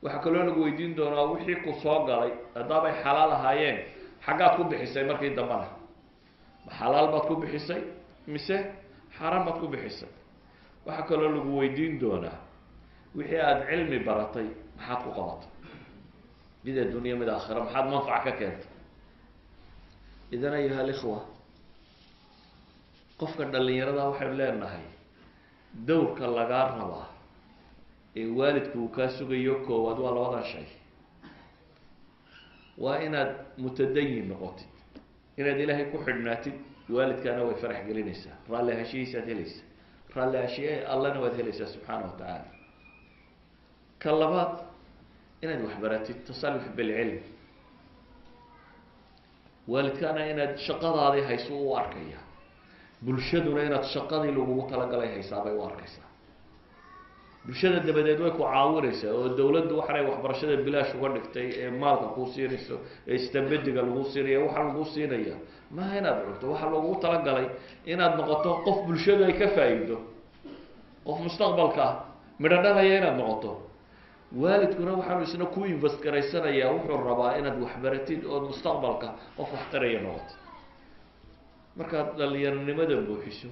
Waxaa kaloo lagu weydiin doonaa wixii ku soo galay, haddaabay xalaal ahaayeen, xaggaad ku bixisay markii dambena? Ma xalaal baad ku bixisay mise xaaraan baad ku bixisay? Waxaa kaloo lagu weydiin doonaa wixii aada cilmi baratay maxaad ku qabatay, mid addunya mid aakhira, maxaad manfac ka keentay? إذن أيها الإخوة, qofka dhalinyarada waxaynu leenahay, dowrka lagaa rabaa ee waalidku uu kaa sugayo koowaad waa labadan shay. Waa inaad mutadayin noqotid, inaad Ilaahay ku xidhnaatid. Waalidkaana way farax gelinaysaa, raalli ahashihiisaad helaysaa, raalli ahashiye allana waad helaysaa subxaana wa tacaala. Ka labaad, inaad waxbaratid, tasalux bilcilm. Waalidkaana inaad shaqadaadii hayso u arkaya, bulshaduna inaad shaqadii lagugu talagalay haysaabay u arkaysaa. Bulshada dabadeed way ku caawinaysaa, oo dawladdu waxaanay waxbarashada bilaash uga dhigtay ee maalka kuu siinayso ee istambediga lagu siinaya, waxaa lagu siinaya maaha inaad cunto, waxaa lagugu talagalay inaad noqoto qof bulshadu ay ka faa'iido, qof mustaqbalka midho dhalaya inaad noqoto. Waalidkuna waxaanu isna ku invest garaysanayaa, wuxuu rabaa inaad waxbaratid ood mustaqbalka qof wax taraya noqoto. Markaad dhalinyaronimada buuxiso,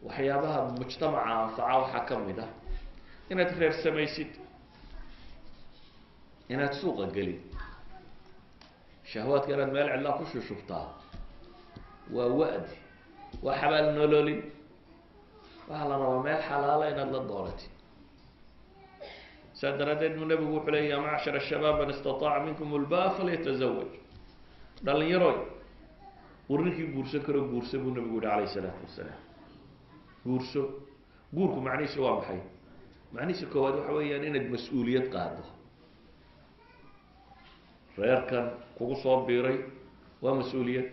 waxyaabaha mujtamaca anfaca waxaa ka mid ah inaad reer samaysid, inaad suuqa gelin. Shahwaadka inaad meel cidlaa ku shushubtaa waa wa'di, waa xabaal nololin. Waxaa la rabaa meel xalaala inaad la dooratid. Saa daraaddeed buu nabigu wuxuu leey: "Ya macshar ashabaab, man istataaca minkum ulbaa falyatazawaj." Dhalinyaroy, war ninkii guursan karo guursa, buu nabigu yihi calayh isalaatu wasalaam. Guurso. Guurku macnihiisu waa maxay? Macnihiisa koowaad waxa weeyaan inaad mas-uuliyad qaado. Reerkan kugu soo biiray waa mas-uuliyad.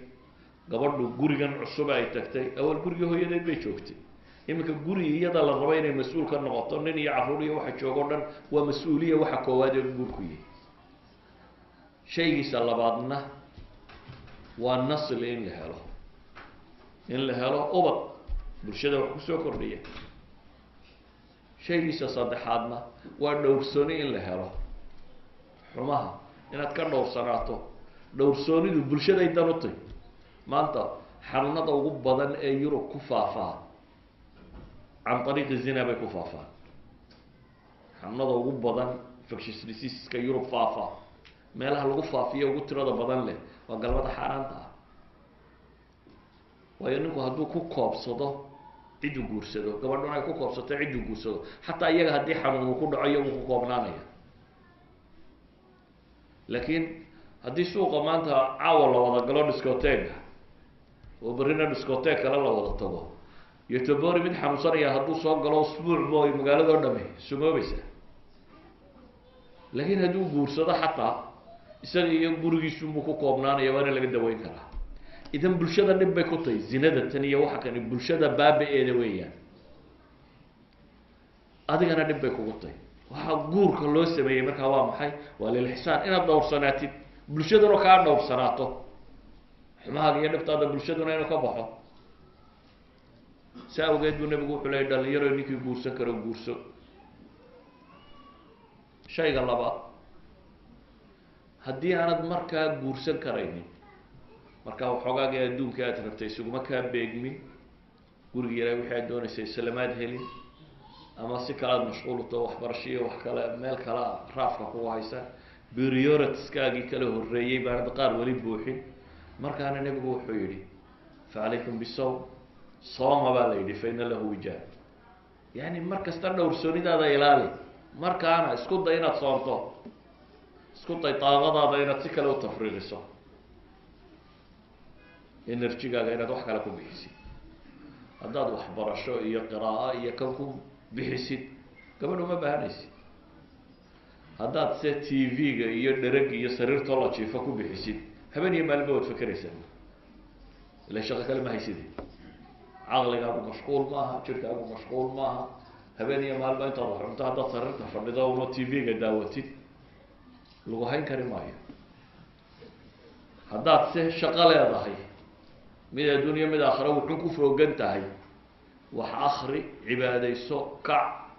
Gabadhu gurigan cusub ay tagtay, awal gurigii hooyadeed bay joogtay, iminka guri iyada la rabo inay mas-uul ka noqoto, nin iyo carruur iyo waxa joogo o dhan, waa mas-uuliya. Waxa koowaad ee guurku yahay, shaygiisa labaadna waa nasli, in la helo, in la helo ubad bulshada wax kusoo kordhiya. Shaygiisa saddexaadna waa dhowrsooni in la helo, xumaha inaad ka dhowrsanaato. Dhowrsoonidu bulshaday dan u tahy. Maanta xanuunada ugu badan ee Yurub ku faafaa can ariiqi zina bay ku faafaan. Xanuunada ugu badan, infectious diseaseska Yurub faafa, meelaha lagu faafiyo ugu tirada badan leh waa galmada xaaraanta ah. Waayo, ninku hadduu ku koobsado cidduu guursado, gabadhuna ay ku koobsato cidduu guursado, xataa iyaga haddii xanuun uu ku dhaco, iyagu ku koobnaanaya. Laakiin haddii suuqa maanta caawa la wada galo discotheque-ga, oo berrina discotheque kale la wada tago, iyo tobori mid xanuunsanaya hadduu soo galo, usbuuc mooy magaalado dhami sumoobaysa. Laakiin hadduu guursado, xataa isaga iyo gurigiisunbuu ku koobnaanaya, waana laga daweyn karaa. Idan bulshada dhib bay ku tahay zinada tan iyo waxa kani, bulshada baaba-eeda weeyaan, adigana dhib bay kugu tahay. Waxaa guurka loo sameeyey markaa waa maxay? Waa lilixsaan, inaad dhowrsanaatid, bulshaduna kaa dhowrsanaato, xumahaaga iyo dhibtaada bulshaduna inuu ka baxo. Saa awgeed buu nabigu wuxuu leeyay: "Dhalinyaro, ninkii guursan karo guurso." Shayga labaad, haddii aanad markaa guursan karaynin, markaa waxoogaagii adduunka aad rabtay isuguma kaa beegmin, gurigi yaraa wixii aad doonaysay islamaad helin, ama si kale aad mashquulto, waxbarasho iyo wax kale, meel kale raafka kugu haysa, prioritiskaagii kala horreeyey baanad qaar weli buuxin, markaana nebigu wuxuu yidhi: "Facalaykum bisawm." Sooma baa la yidhi, fa ina lahu wijaa. Yani mar kasta dhowrsoonidaada ilaali, markaana isku day inaad soonto, isku day daaqadaada inaad si kale u tafriiqiso, energygaaga inaad wax kale ku bixisid. Haddaad waxbarasho iyo qiraa'o iyo kan ku bixisid, gabadh uma baahanaysid. Haddaad se TV-ga iyo dhereg iyo sariirtoo la jiifo ku bixisid, habeen iyo maalinba waad fekeraysaa, ila shaqo kale ma hayside. Caqligaagu mashquul maaha, jirkaagu mashquul maaha. Habeen iyo maalinba intaad wax cunto, haddaad sariirta fadhido una TV-ga daawatid, lagu hayn kari maayo. Haddaad se shaqo leedahay, mid adduunyo mid aakhira wuxuu ku foogan tahay, wax akri, cibaadayso, kac,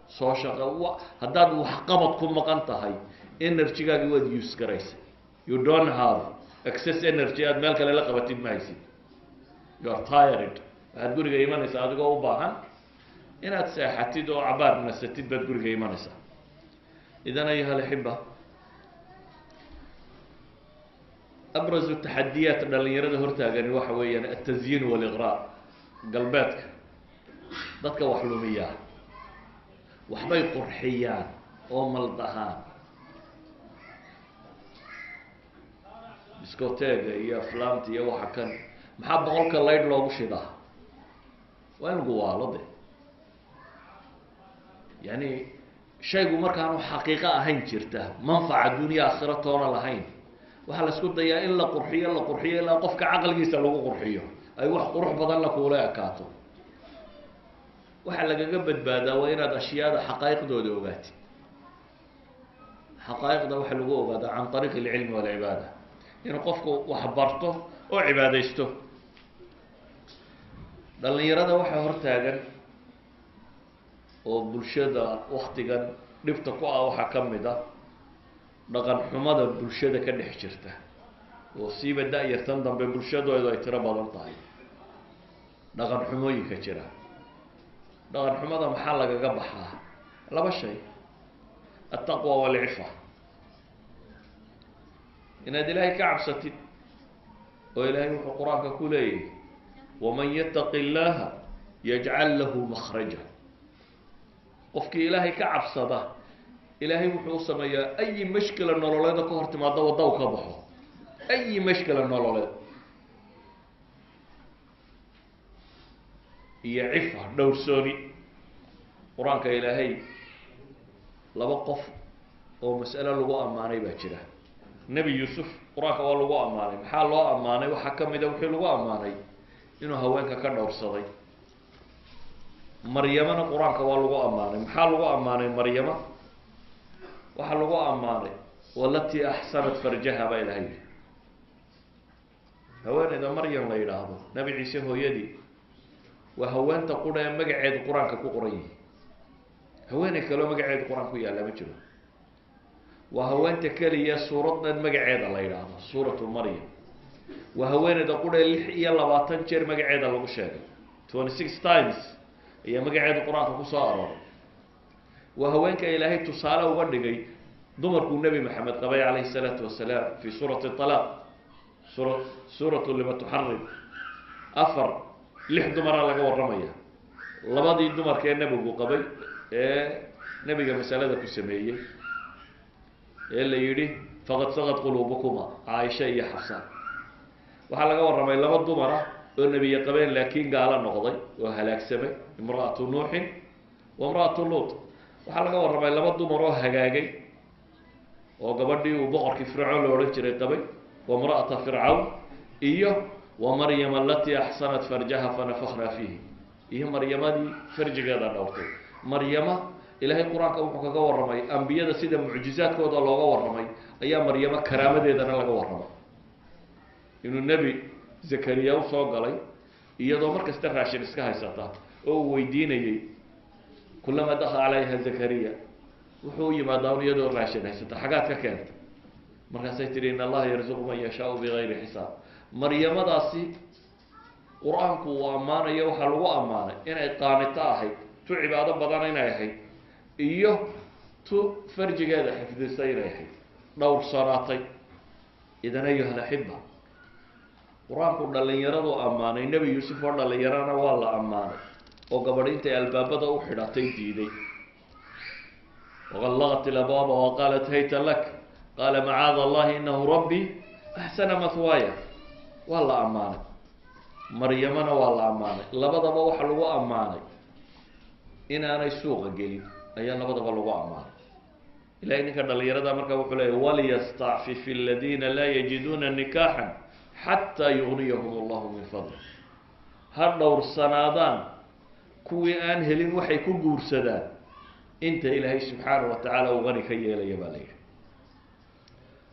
soo shaqo, haddaad waxqabad ku maqan tahay, energygaagi waad use garaysa. You don't have excess energy aad meel kale la qabatid, ma haysid. You are tired. Waxaad guriga imanaysaa adigoo u baahan inaad seexatid oo cabaar nasatid baad guriga imanaysaa. Idan, ayuha alaxiba, abrazu taxadiyaat dhalinyarada hortaagani waxa weeyaan altazyiin waliqraa. Galbeedka dadka wax lumiyaa waxbay qurxiyaan oo maldahaan. Diskoteega iyo aflaamta iyo waxa kan maxaa 100ka laydh loogu shidaa? Waa in lagu waalo de. Yani shaygu markaanu xaqiiqo ahayn jirta manfaca dunya aakhira toona lahayn, waxaa la isku dayaa in la qurxiyo, la qurxiyo ilaa qofka caqligiisa lagu qurxiyo, ay wax qurux badanna kuula ekaato. Waxaa lagaga badbaadaa waa inaad ashyaada xaqaa'iqdooda ogaatid. Xaqaa'iqda waxaa lagu ogaadaa can ariiq alcilmi walcibaada, inuu qofku wax barto oo cibaadaysto. Dhalinyarada waxaa hortaagan oo bulshada waktigan dhibta ku ah waxaa ka mid ah dhaqan xumada bulshada ka dhex jirta, oo siiba da-yartan dambe bulshadoodu ay tiro badan tahay. Dhaqan xumooyinka jira, dhaqan xumada maxaa lagaga baxaa? Laba shay: altaqwa walcifa. Inaad Ilaahay ka cabsatid, oo Ilaahay wuxuu Qur-aanka ku leeyahy: "Waman yataqi illaha yajcal lahu makhraja." Qofkii Ilaahay ka cabsada, Ilaahay wuxuu u sameeyaa ayi mashkila nololeeda ka hor timaada wadda u ka baxo, ayi mashkila nololeed. Iyo cifa, dhowrsooni. Qur-aanka Ilaahay laba qof oo mas'alo lagu ammaanay baa jira. Nebi Yuusuf Qur-aanka waa lagu ammaanay. Maxaa loo ammaanay? Waxaa ka mid a wixii lagu ammaanay inuu haweenka ka dhowrsaday. Maryamana Qur-aanka waa lagu ammaanay. Maxaa lagu ammaanay Maryama? Waxaa lagu ammaanay "walatii axsanat farjaha" baa Ilahay yihi. Haweeneyda Maryam la yidhaahdo, Nebi Ciise hooyadii, waa haweenta qura ee magaceedu Qur-aanka ku qoran yihi. Haweeney kaleo magaceedu Qur-aanka ku yaalla ma jiro. Waa haweenta keliya suuraddan magaceeda la yidhaahdo Suuratu Maryam. Waa haweeneyda qura ee 26 jeer magaceeda lagu sheegay, 26 times ayaa magaceeda Qur-aanka kusoo arooray. Waa haweenka Ilaahay tusaale uga dhigay dumarkuu Nebi Maxamed qabay calayhi salaatu wasalaam fi suurati Talaaq, suura suuratu lima tuxarim. Afar lix dumaraa laga warramaya, labadii dumarka ee nebigu qabay ee nebiga masalada ku sameeyey ee la yidhi "faqad saqad quluubukuma", Caaisha iyo Xafsa. Waxaa laga warramay laba dumar ah oo nebiye qabeen laakiin gaalo noqday oo halaagsamay, imra'atu Nuuxin wa imra'atu Luut. Waxaa laga warramay laba dumar oo hagaagay, oo gabadhii uu boqorkii Fircoon la odhan jiray qabay, wa imra'ata Fircawn, iyo "wa Maryam alatii axsanat farjaha fanafaknaa fiihi", iyo Maryamadii farjigeeda dhowrtay. Maryama Ilaahay Qur-aanka wuxuu kaga warramay, ambiyada sida mucjizaadkooda looga warramay ayaa Maryamo karaamadeedana laga warramay, inuu Nebi Zakariya usoo galay iyadoo mar kasta raashin iska haysata oo uu weydiinayey. "Kulama dakhala calayha Zakariya", wuxuu u yimaadaa un iyadoo raashin haysata. "Xagaad ka keenta?" Markaasay tihi: "In Allaha yarzuqu man yashaau bigayri xisaab." Maryamadaasi Qur-aanku uu ammaanayo waxaa lagu ammaanay inay qaanito ahayd, tu cibaado badan inay ahayd, iyo tu farjigeeda xifdisay inay ahayd, dhowrsanaatay. Idan, ayuha alaxiba, Qur-aanku dhalinyaradu ammaanay. Nebi Yuusuf oo dhalinyarana waa la ammaanay, oo gabadh intay albaabada u xidhatay diiday: "Waqallaqat ilabwaaba waqaalat hayta lak, qaala macaada Allahi inahu rabbi axsana mathwaaya." Waa la ammaanay. Maryamana waa la ammaanay. Labadaba waxa lagu ammaanay inaanay suuqa gelin ayaa labadaba lagu ammaanay. Ilahay ninka dhalinyarada markaa wuxuu leeyay: "Waliyastacfif aladiina laa yajiduuna nikaaxan xataa yugniyahum Allahu min fadli." Ha dhowrsanaadaan kuwii aan helin waxay ku guursadaan inta Ilaahay subxaana wa tacaala uu qani ka yeelaya, baa la yidhi.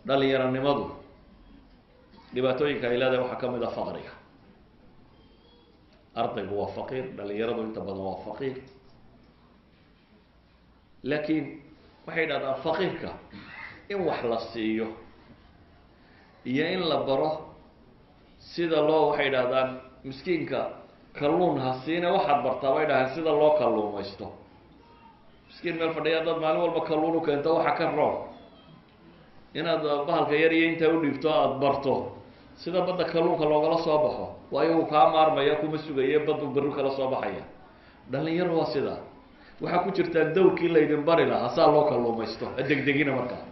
Dhalinyaranimadu dhibaatooyinka ay leedahay waxaa ka mid a faqriga. Ardaygu waa faqiir, dhalinyaradu inta badan waa faqiir, laakiin waxay dhahdaan faqiirka in wax la siiyo iyo in la baro sida loo, waxay dhahdaan, miskiinka kalluun ha siine, waxaad bartaa, bay dhahaan, sida loo kalluumaysto. Miskiin meel fadhiya haddaad maalin walba kalluun u keento, waxa ka roon inaad bahalka yar iyo intaa u dhiibto aada barto sida badda kalluunka loogala soo baxo, waayo uu kaa maarmaya, kuma sugaye, baddu berri kala soo baxaya. Dhalinyaro waa sidaa, waxaa ku jirtaa dawrkii laydin bari lahaa saa loo kalluumaysto. Ha degdegina markaa.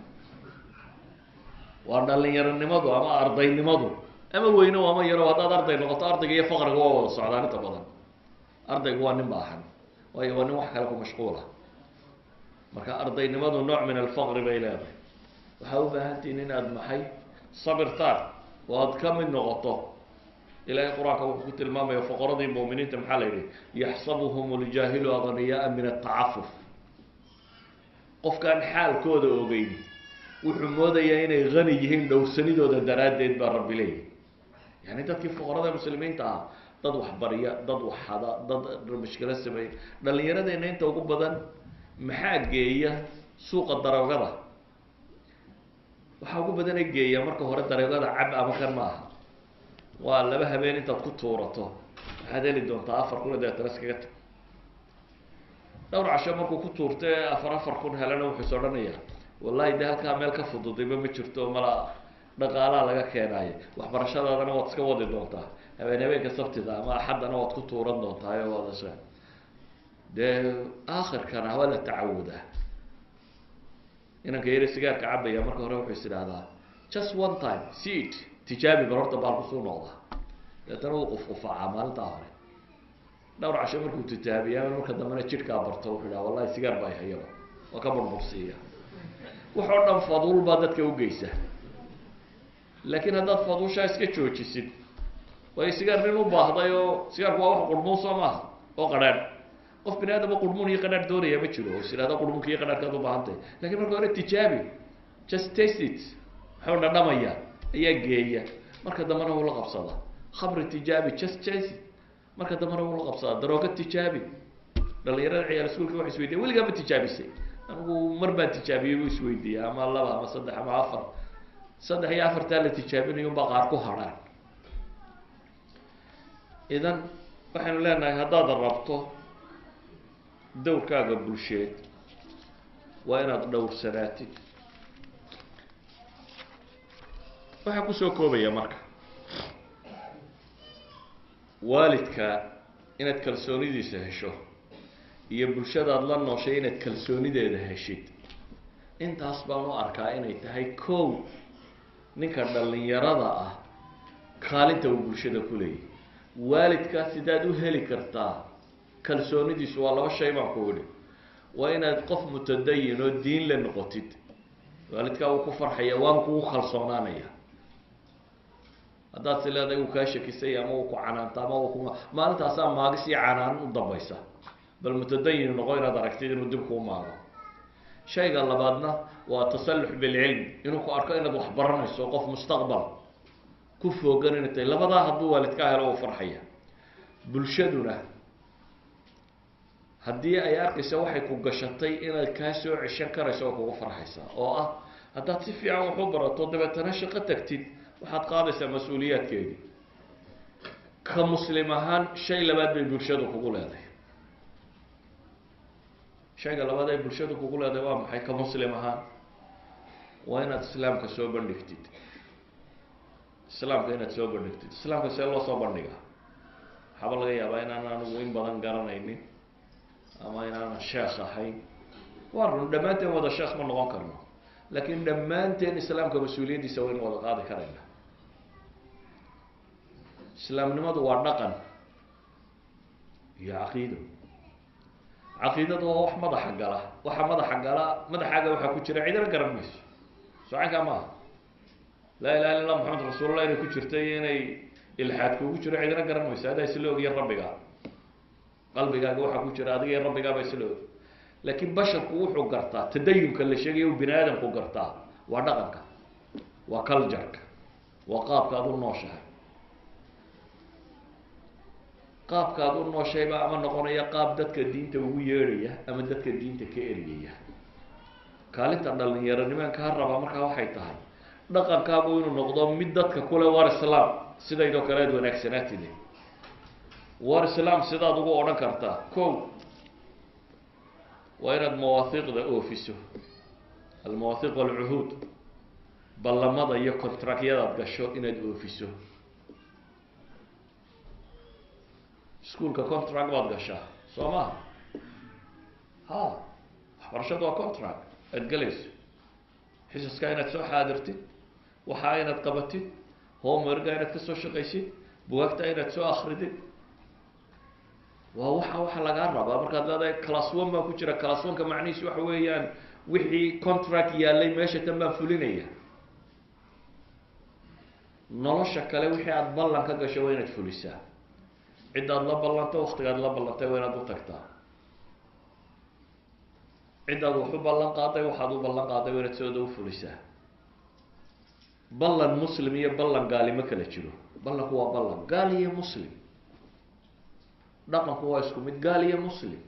Waa dhalinyaronimadu ama ardaynimadu, ama weyno ama yaro. Haddaad arday noqoto, ardayga iyo faqriga waa wada socdaan inta badan. Ardaygu waa nin baahan, waayo waa nin wax kale ku mashquula. Marka ardaynimadu nooc min alfaqri bay leedahay. Waxaa u baahantihin inaad maxay sabirtaan oo aad ka mid noqoto. Ilahay Qur-aanka wuxuu ku tilmaamaya fuqaradii mu'miniinta. Maxaa la yidhi? Yaxsabuhum ljaahilu agniyaaa min atacafuf. Qofkaan xaalkooda ogeyn wuxuu moodayaa inay hani yihiin dhowrsanidooda daraaddeed, baa Rabbi leeyahy. Yani dadkii fuqarada muslimiinta ah, dad waxbarya, dad waxhada, dad mushkilo sameeya. Dhalinyaradeenna inta ugu badan maxaa geeya suuqa daroogada? Waxaa ugu badana geeya marka hore daroogada cab ama kan ma aha, waa laba habeen intaad ku tuurato waxaad heli doontaa 4,000, deetana iskaga tag. Dhowr casho markuu ku tuurta ee 4,000-4,000 helana, wuxuu is odhanayaa, wallahi de halkaa meel ka fududayba ma jirto, mala dhaqaalaa laga keenaayo. Waxbarashadaadana waad iska wadi doontaa, habeen habeenka Sabtida ama Axaddana waad ku tuuran doontaa o waad is dee aakhirkana waa la tacawudaa. Inanka yare sigaarka cabaya marka hore wuxuu is idhahdaa, just one time, see it, tijaabi bar horta baal kusuu noqdaa. Deetana wuu qufqufaacaa maalintaa hore. Dhowr casho markuu tijaabiya, marka dambena jidhkaa barto, wuxuu idhaha, wallahi sigaar baa hayaba, waa ka burbursiiya. Wax oo dhan faduul baa dadka ugeysa, laakiin haddaad faduushaa iska joojisid, waayo sigaar nin u baahday oo sigaarku waa wax qurmuun soo maaha oo qadhaadh. Qof bini aadama qurmuun iyo qadhaadh doonaya ma jiro oo is idhahda qurmuunka iyo qadhaadhkaad u baahantahay. Lakin marka hore tijaabi, just taste it, muxuu dhadhamaya ayaa geeya. Marka dambena wuu la qabsadaa. Khamri tijaabi, just taste it, marka dambena wuu la qabsadaa. Darooga tijaabi. Dhalinyarada ciyaal iskuulka waxa isweydiya, weligaa ma tijaabisay? Anigu mar baan tijaabiyey, buu isweydiiya, ama laba ama saddex ama afar. Saddex iyo afartaa la tijaabinayo unbaa qaar ku hadhaan. Idan waxaynu leenahay, haddaad rabto dowrkaaga bulsheed, waa inaad dhowrsanaatid. Waxaa kusoo koobaya marka, waalidka inaad kalsoonidiisa hesho iyo bulshadaad la nooshay inaad kalsoonideeda heshid, intaas baan u arkaa inay tahay kow ninka dhalinyarada ah kaalinta uu bulshada ku leeyahy. Waalidkaa sidaad u heli kartaa kalsoonidiisu? Waa laba shay baan ku idhi. Waa inaad qof mutadayin oo diin la noqotid. Waalidkaa wuu ku farxaya, waanu kugu kalsoonaanaya. Haddaad si leedahay uu kaa shakisay ama uu ku canaanto ama uu ku maalintaasaa maagis iyo canaan u dambaysa. Bal mutadayin noqo, inaad aragtid inuu dib kuu maago. Shayga labaadna waa tasalux bilcilm, inuu ku arko inaad wax baranayso, qof mustaqbal ku foogan inay tahay. Labadaa hadduu waalidkaa helo, uu farxaya. Bulshaduna haddii ay arkaysa waxay ku gashatay inaad kaa soo ceshan karayso, oo kugu farxaysaa, oo ah haddaad si fiican wax u barato, dabeetana shaqo tagtid, waxaad qaadaysaa mas-uuliyaadkeedii. Ka muslim ahaan, shay labaad bay bulshadu kugu leedahay. Shayga labaad ay bulshadu kugu leedahay waa maxay? Ka muslim ahaan, waa inaad Islaamka soo bandhigtid. Islaamka inaad soo bandhigtid. Islaamka see loo soo bandhigaa? Waxaaba laga yaabaa inaan anigu in badan garanaynin ama inaanan sheekh ahayn. Waa run, dhammaanteen wada sheekh ma noqon karno, laakiin dhammaanteen Islaamka mas-uuliyaddiisa waynu wada qaadi karayna. Islaamnimadu waa dhaqan iyo caqiido. Caqiidadu waa wax madaxa gala. Waxa madaxa gala, madaxaaga waxaa ku jira cidina garan mayso. Socankaa maaha. Laa ilaha illa Allah, Maxamed rasuulullah inay ku jirta iyo inay ilxaad kugu jiro cidina garan mayso. Adaa isla ogiyo Rabbiga. Qalbigaaga waxaa ku jira adiga iyo Rabbigaaba isla og. Laakiin basharku wuxuu gartaa, tadayunka la sheegaya uu bini aadamku gartaa, waa dhaqanka, waa cultureka, waa qaabka aad u nooshahay. Qaabka aad u nooshayba ama noqonaya qaab dadka diinta ugu yeedhaya ama dadka diinta ka eriyaya. Kaalinta dhalinyaronimaan kaa rabaa markaa waxay tahay dhaqankaagu inuu noqdo mid dadka kule war Islaam sidaydoo kale aad wanaagsanaatide. War Islaam sidaad ugu odhan kartaa? Ko, waa inaad mawaahiiqda oofiso, almawaahiq walcuhuud, ballamada iyo contractyadaad gasho inaad oofiso. Iskuolka contract baad gashaa, soo maha? Ha, waxbarashadu waa contract aad gelayso. Xisaska inaad soo xaadirtid, Waxaa inaad qabatid, homeworka inaad kasoo shaqaysid, bugaagta inaad soo akridid, waa waxa lagaa rabaa. Markaad leedahay class one baan ku jira, class one-ka macnihiisu waxa weeyaan wixii contract yaallay meesha tan baan fulinaya. Nolosha kale wixii aada ballan ka gasho waa inaad fulisaa. Ciddaad la ballanto, waktigaad la ballantay waa inaad u tagtaa. Ciddaad wax u ballan qaaday, waxaad u ballan qaaday waa inaad sooda u fulisaa. Ballan muslim iyo ballan gaali ma kala jiro. Ballanku waa ballan, gaal iyo muslim. Dhaqanku waa isku mid, gaal iyo muslim.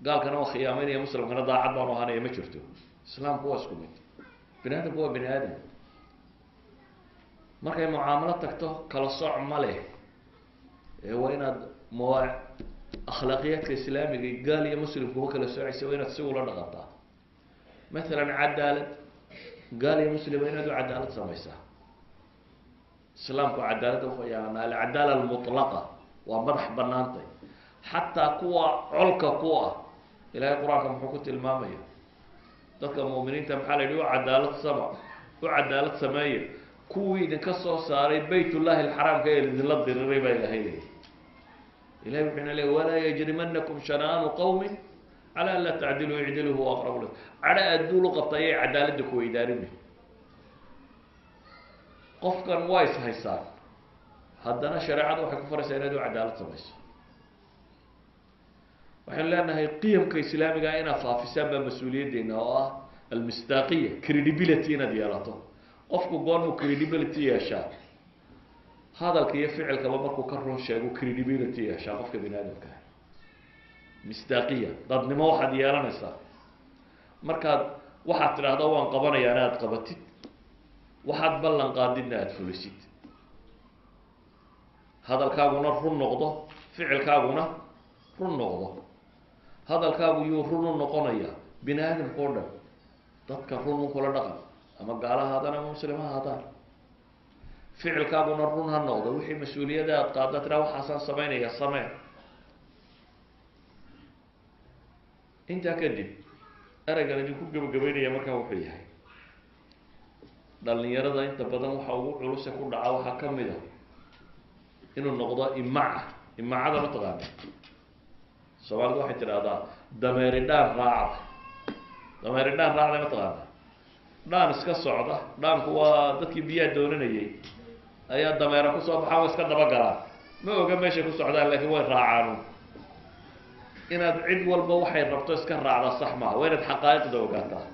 Gaalkana waa khiyaameynaya, muslimkana daacad baanu ahaanaya, ma jirto. Islaamku waa isku mid, bini aadamku waa bini aadam. Markay mucaamalo tagto kala sooc ma leh. Ee waa inaad mawa akhlaaqiyaadka islaamiga gaal iyo muslim kuma kala soocaysa, waa inaad si ula dhaqantaa. Mathalan cadaalad, gaal iyo muslim waa inaad u cadaalad samaysaa. Islaamku cadaaladda wuxuu yaqaanaa alcadaala almutlaqa, waa madax banaantay, xataa kuwa colka ku ah. Ilahay qur-aanka muxuu ku tilmaamaya? Dadka mu'miniinta maxaa la yidhi? U cadaalad sama, u cadaalad sameeya kuwii idinka soo saaray baytullahi alxaraamka ee idinla diriray baa Ilahay leeyay. Ilahay wuxuu ina leeyay: walaa yajrimanakum shana'aanu qawmin cala an laa tacdiluu, icdiluu huwa aqrabu lak. Cadho aad duul u qabta ayay cadaaladda ku weydaarini. Qofkan waa is haysaan, haddana shareecadu waxay ku faraysaa inaad u cadaalad samayso. Waxaynu leenahay qiyamka islaamiga inaad faafisaan baa mas-uuliyaddeena, oo ah almisdaaqiya, credibility inaad yeelato. Qofku goormuu credibility yeeshaa? Hadalka iyo ficilkaba markuu ka run sheego credibility yeeshaa qofka bini aadamka ah. Misdaaqiya, dadnimo waxaad yeelanaysaa markaad waxaad tidhaahdo waan qabanayaana aad qabatid, waxaad ballan qaadidna aada fulisid, hadalkaaguna run noqdo, ficilkaaguna run noqdo. Hadalkaagu yuu run u noqonayaa? Bini aadamka o dhan. Dadka run un kula dhaqan, ama gaala haadaan ama muslim ha haadaan. Ficilkaaguna run ha noqdo. Wixii mas-uuliyada aad qaada, tiraa waxaasaan samaynaya, samee. Intaa kadib ereygan idinku gebagabeynaya markaa wuxuu yahay: dhalinyarada inta badan waxa ugu culuse ku dhaca waxaa ka mid a inuu noqdo imaca. Imacada ma taqaana? Soomaalida waxay tidhahdaa dameeri dhaan raacda. Dameeri dhaan raacda ma taqaana? Dhaan iska socda, dhaanku waa dadkii biyaha doonanayay, ayaa dameera kusoo baxaan, wa iska dabagalaan, ma oga meeshay ku socdaan, laakiin way raacaan. Inaad cid walba waxay rabto iska raacda sax maaha, waa inaad xaqaa'iqda ogaataa.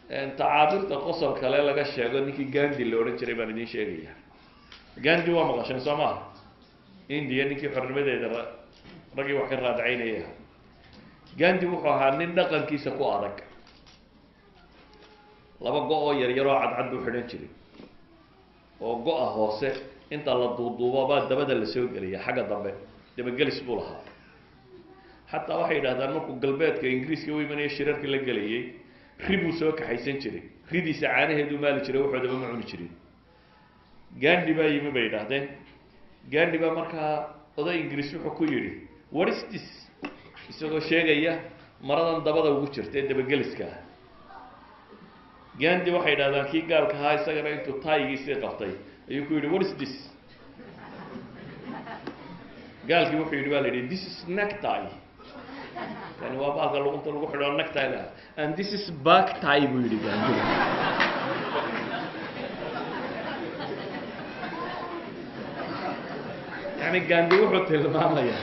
Tacaabirta qosol kale laga sheego ninkii Gandi la odhan jiray baan idiin sheegaya. Gandi waa maqasheen, soo maha? India ninkii xornimadeeda raggii wax ka raadacaynaya. Gandi wuxuu ahaa nin dhaqankiisa ku adag. Laba go- oo yaryaroo cadcad buu xidhan jiray, oo go-a hoose inta la duuduubo baa dabada lasoo geliya xagga dambe, dabagelis buu lahaa. Xataa waxay yidhahdaan markuu galbeedka Ingiriiska u imanaya, shirarkii la gelayay, ri buu soo kaxaysan jiray, ridiisa caanaheedu maali jiray, waxoodaba ma cuni jirin. Gandi baa yimi bay yidhaahdeen. Gandi baa markaa oday Ingiriis wuxuu ku yidhi: "What is this?" isagoo sheegaya maradan dabada ugu jirta ee dabageliska ah. Gandi waxay yidhahdaan kii gaalka ahaa isagana intuu taayigiisii qabtay ayuu ku yidhi: "What is this?" Gaalkii wuxuu yidhi, baa la yidhi, "This is necktie." Yani waa baalka luqunta lagu xidho, necktie la. "And this is back tie," buu yidhi Gandi. Yani Gandi wuxuu tilmaamayaa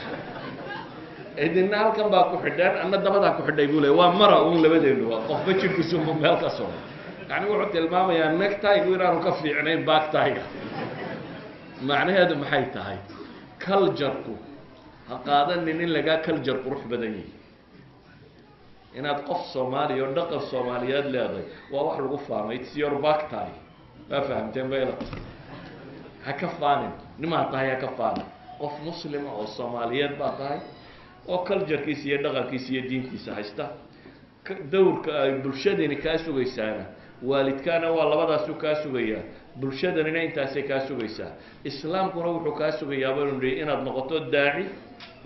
idina halkan baa ku xidheen, anna dabadaa ku xidhay buu ley. Waa mara uun labadeennu, qofba jirkiisumu meel ka soo. Yani wuxuu tilmaamayaa necktie-gu inaanu ka fiicnayn backtie-ga. Macnaheedu maxay tahay? Culture-ku ha qaadanin in lagaa culture qurux badan yihi. Inaad qof Soomaaliya oo dhaqan Soomaaliyeed leedahay waa wax lagu faamay. It's your backtie. Waa fahamteen bayla? Ha ka faanin nimaa tahay, ha ka faanin. Qof muslima oo Soomaaliyeed baa tahay oo culturekiisa iyo dhaqankiisa iyo diintiisa haysta. Dowrka ay bulshadani kaa sugaysaana, waalidkaana waa labadaasu kaa sugayaa, bulshadanina intaasay kaa sugaysaa, islaamkuna wuxuu kaa sugayaa baynu nihi inaad noqoto daaci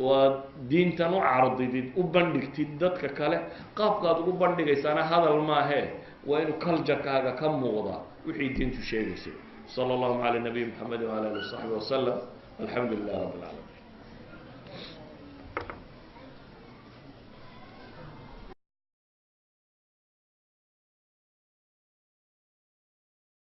oo aad diintan u cardidid, u bandhigtid dadka kale. Qaabkaad ugu bandhigaysaana hadal maahee. Waa inuu culturekaaga ka muuqdaa wixii diintu sheegaysay. Sala allahu cala nabiyi Moxamed wala alihi wasaxbi wasalam. Alxamdu lilah rabb alcaalamiin.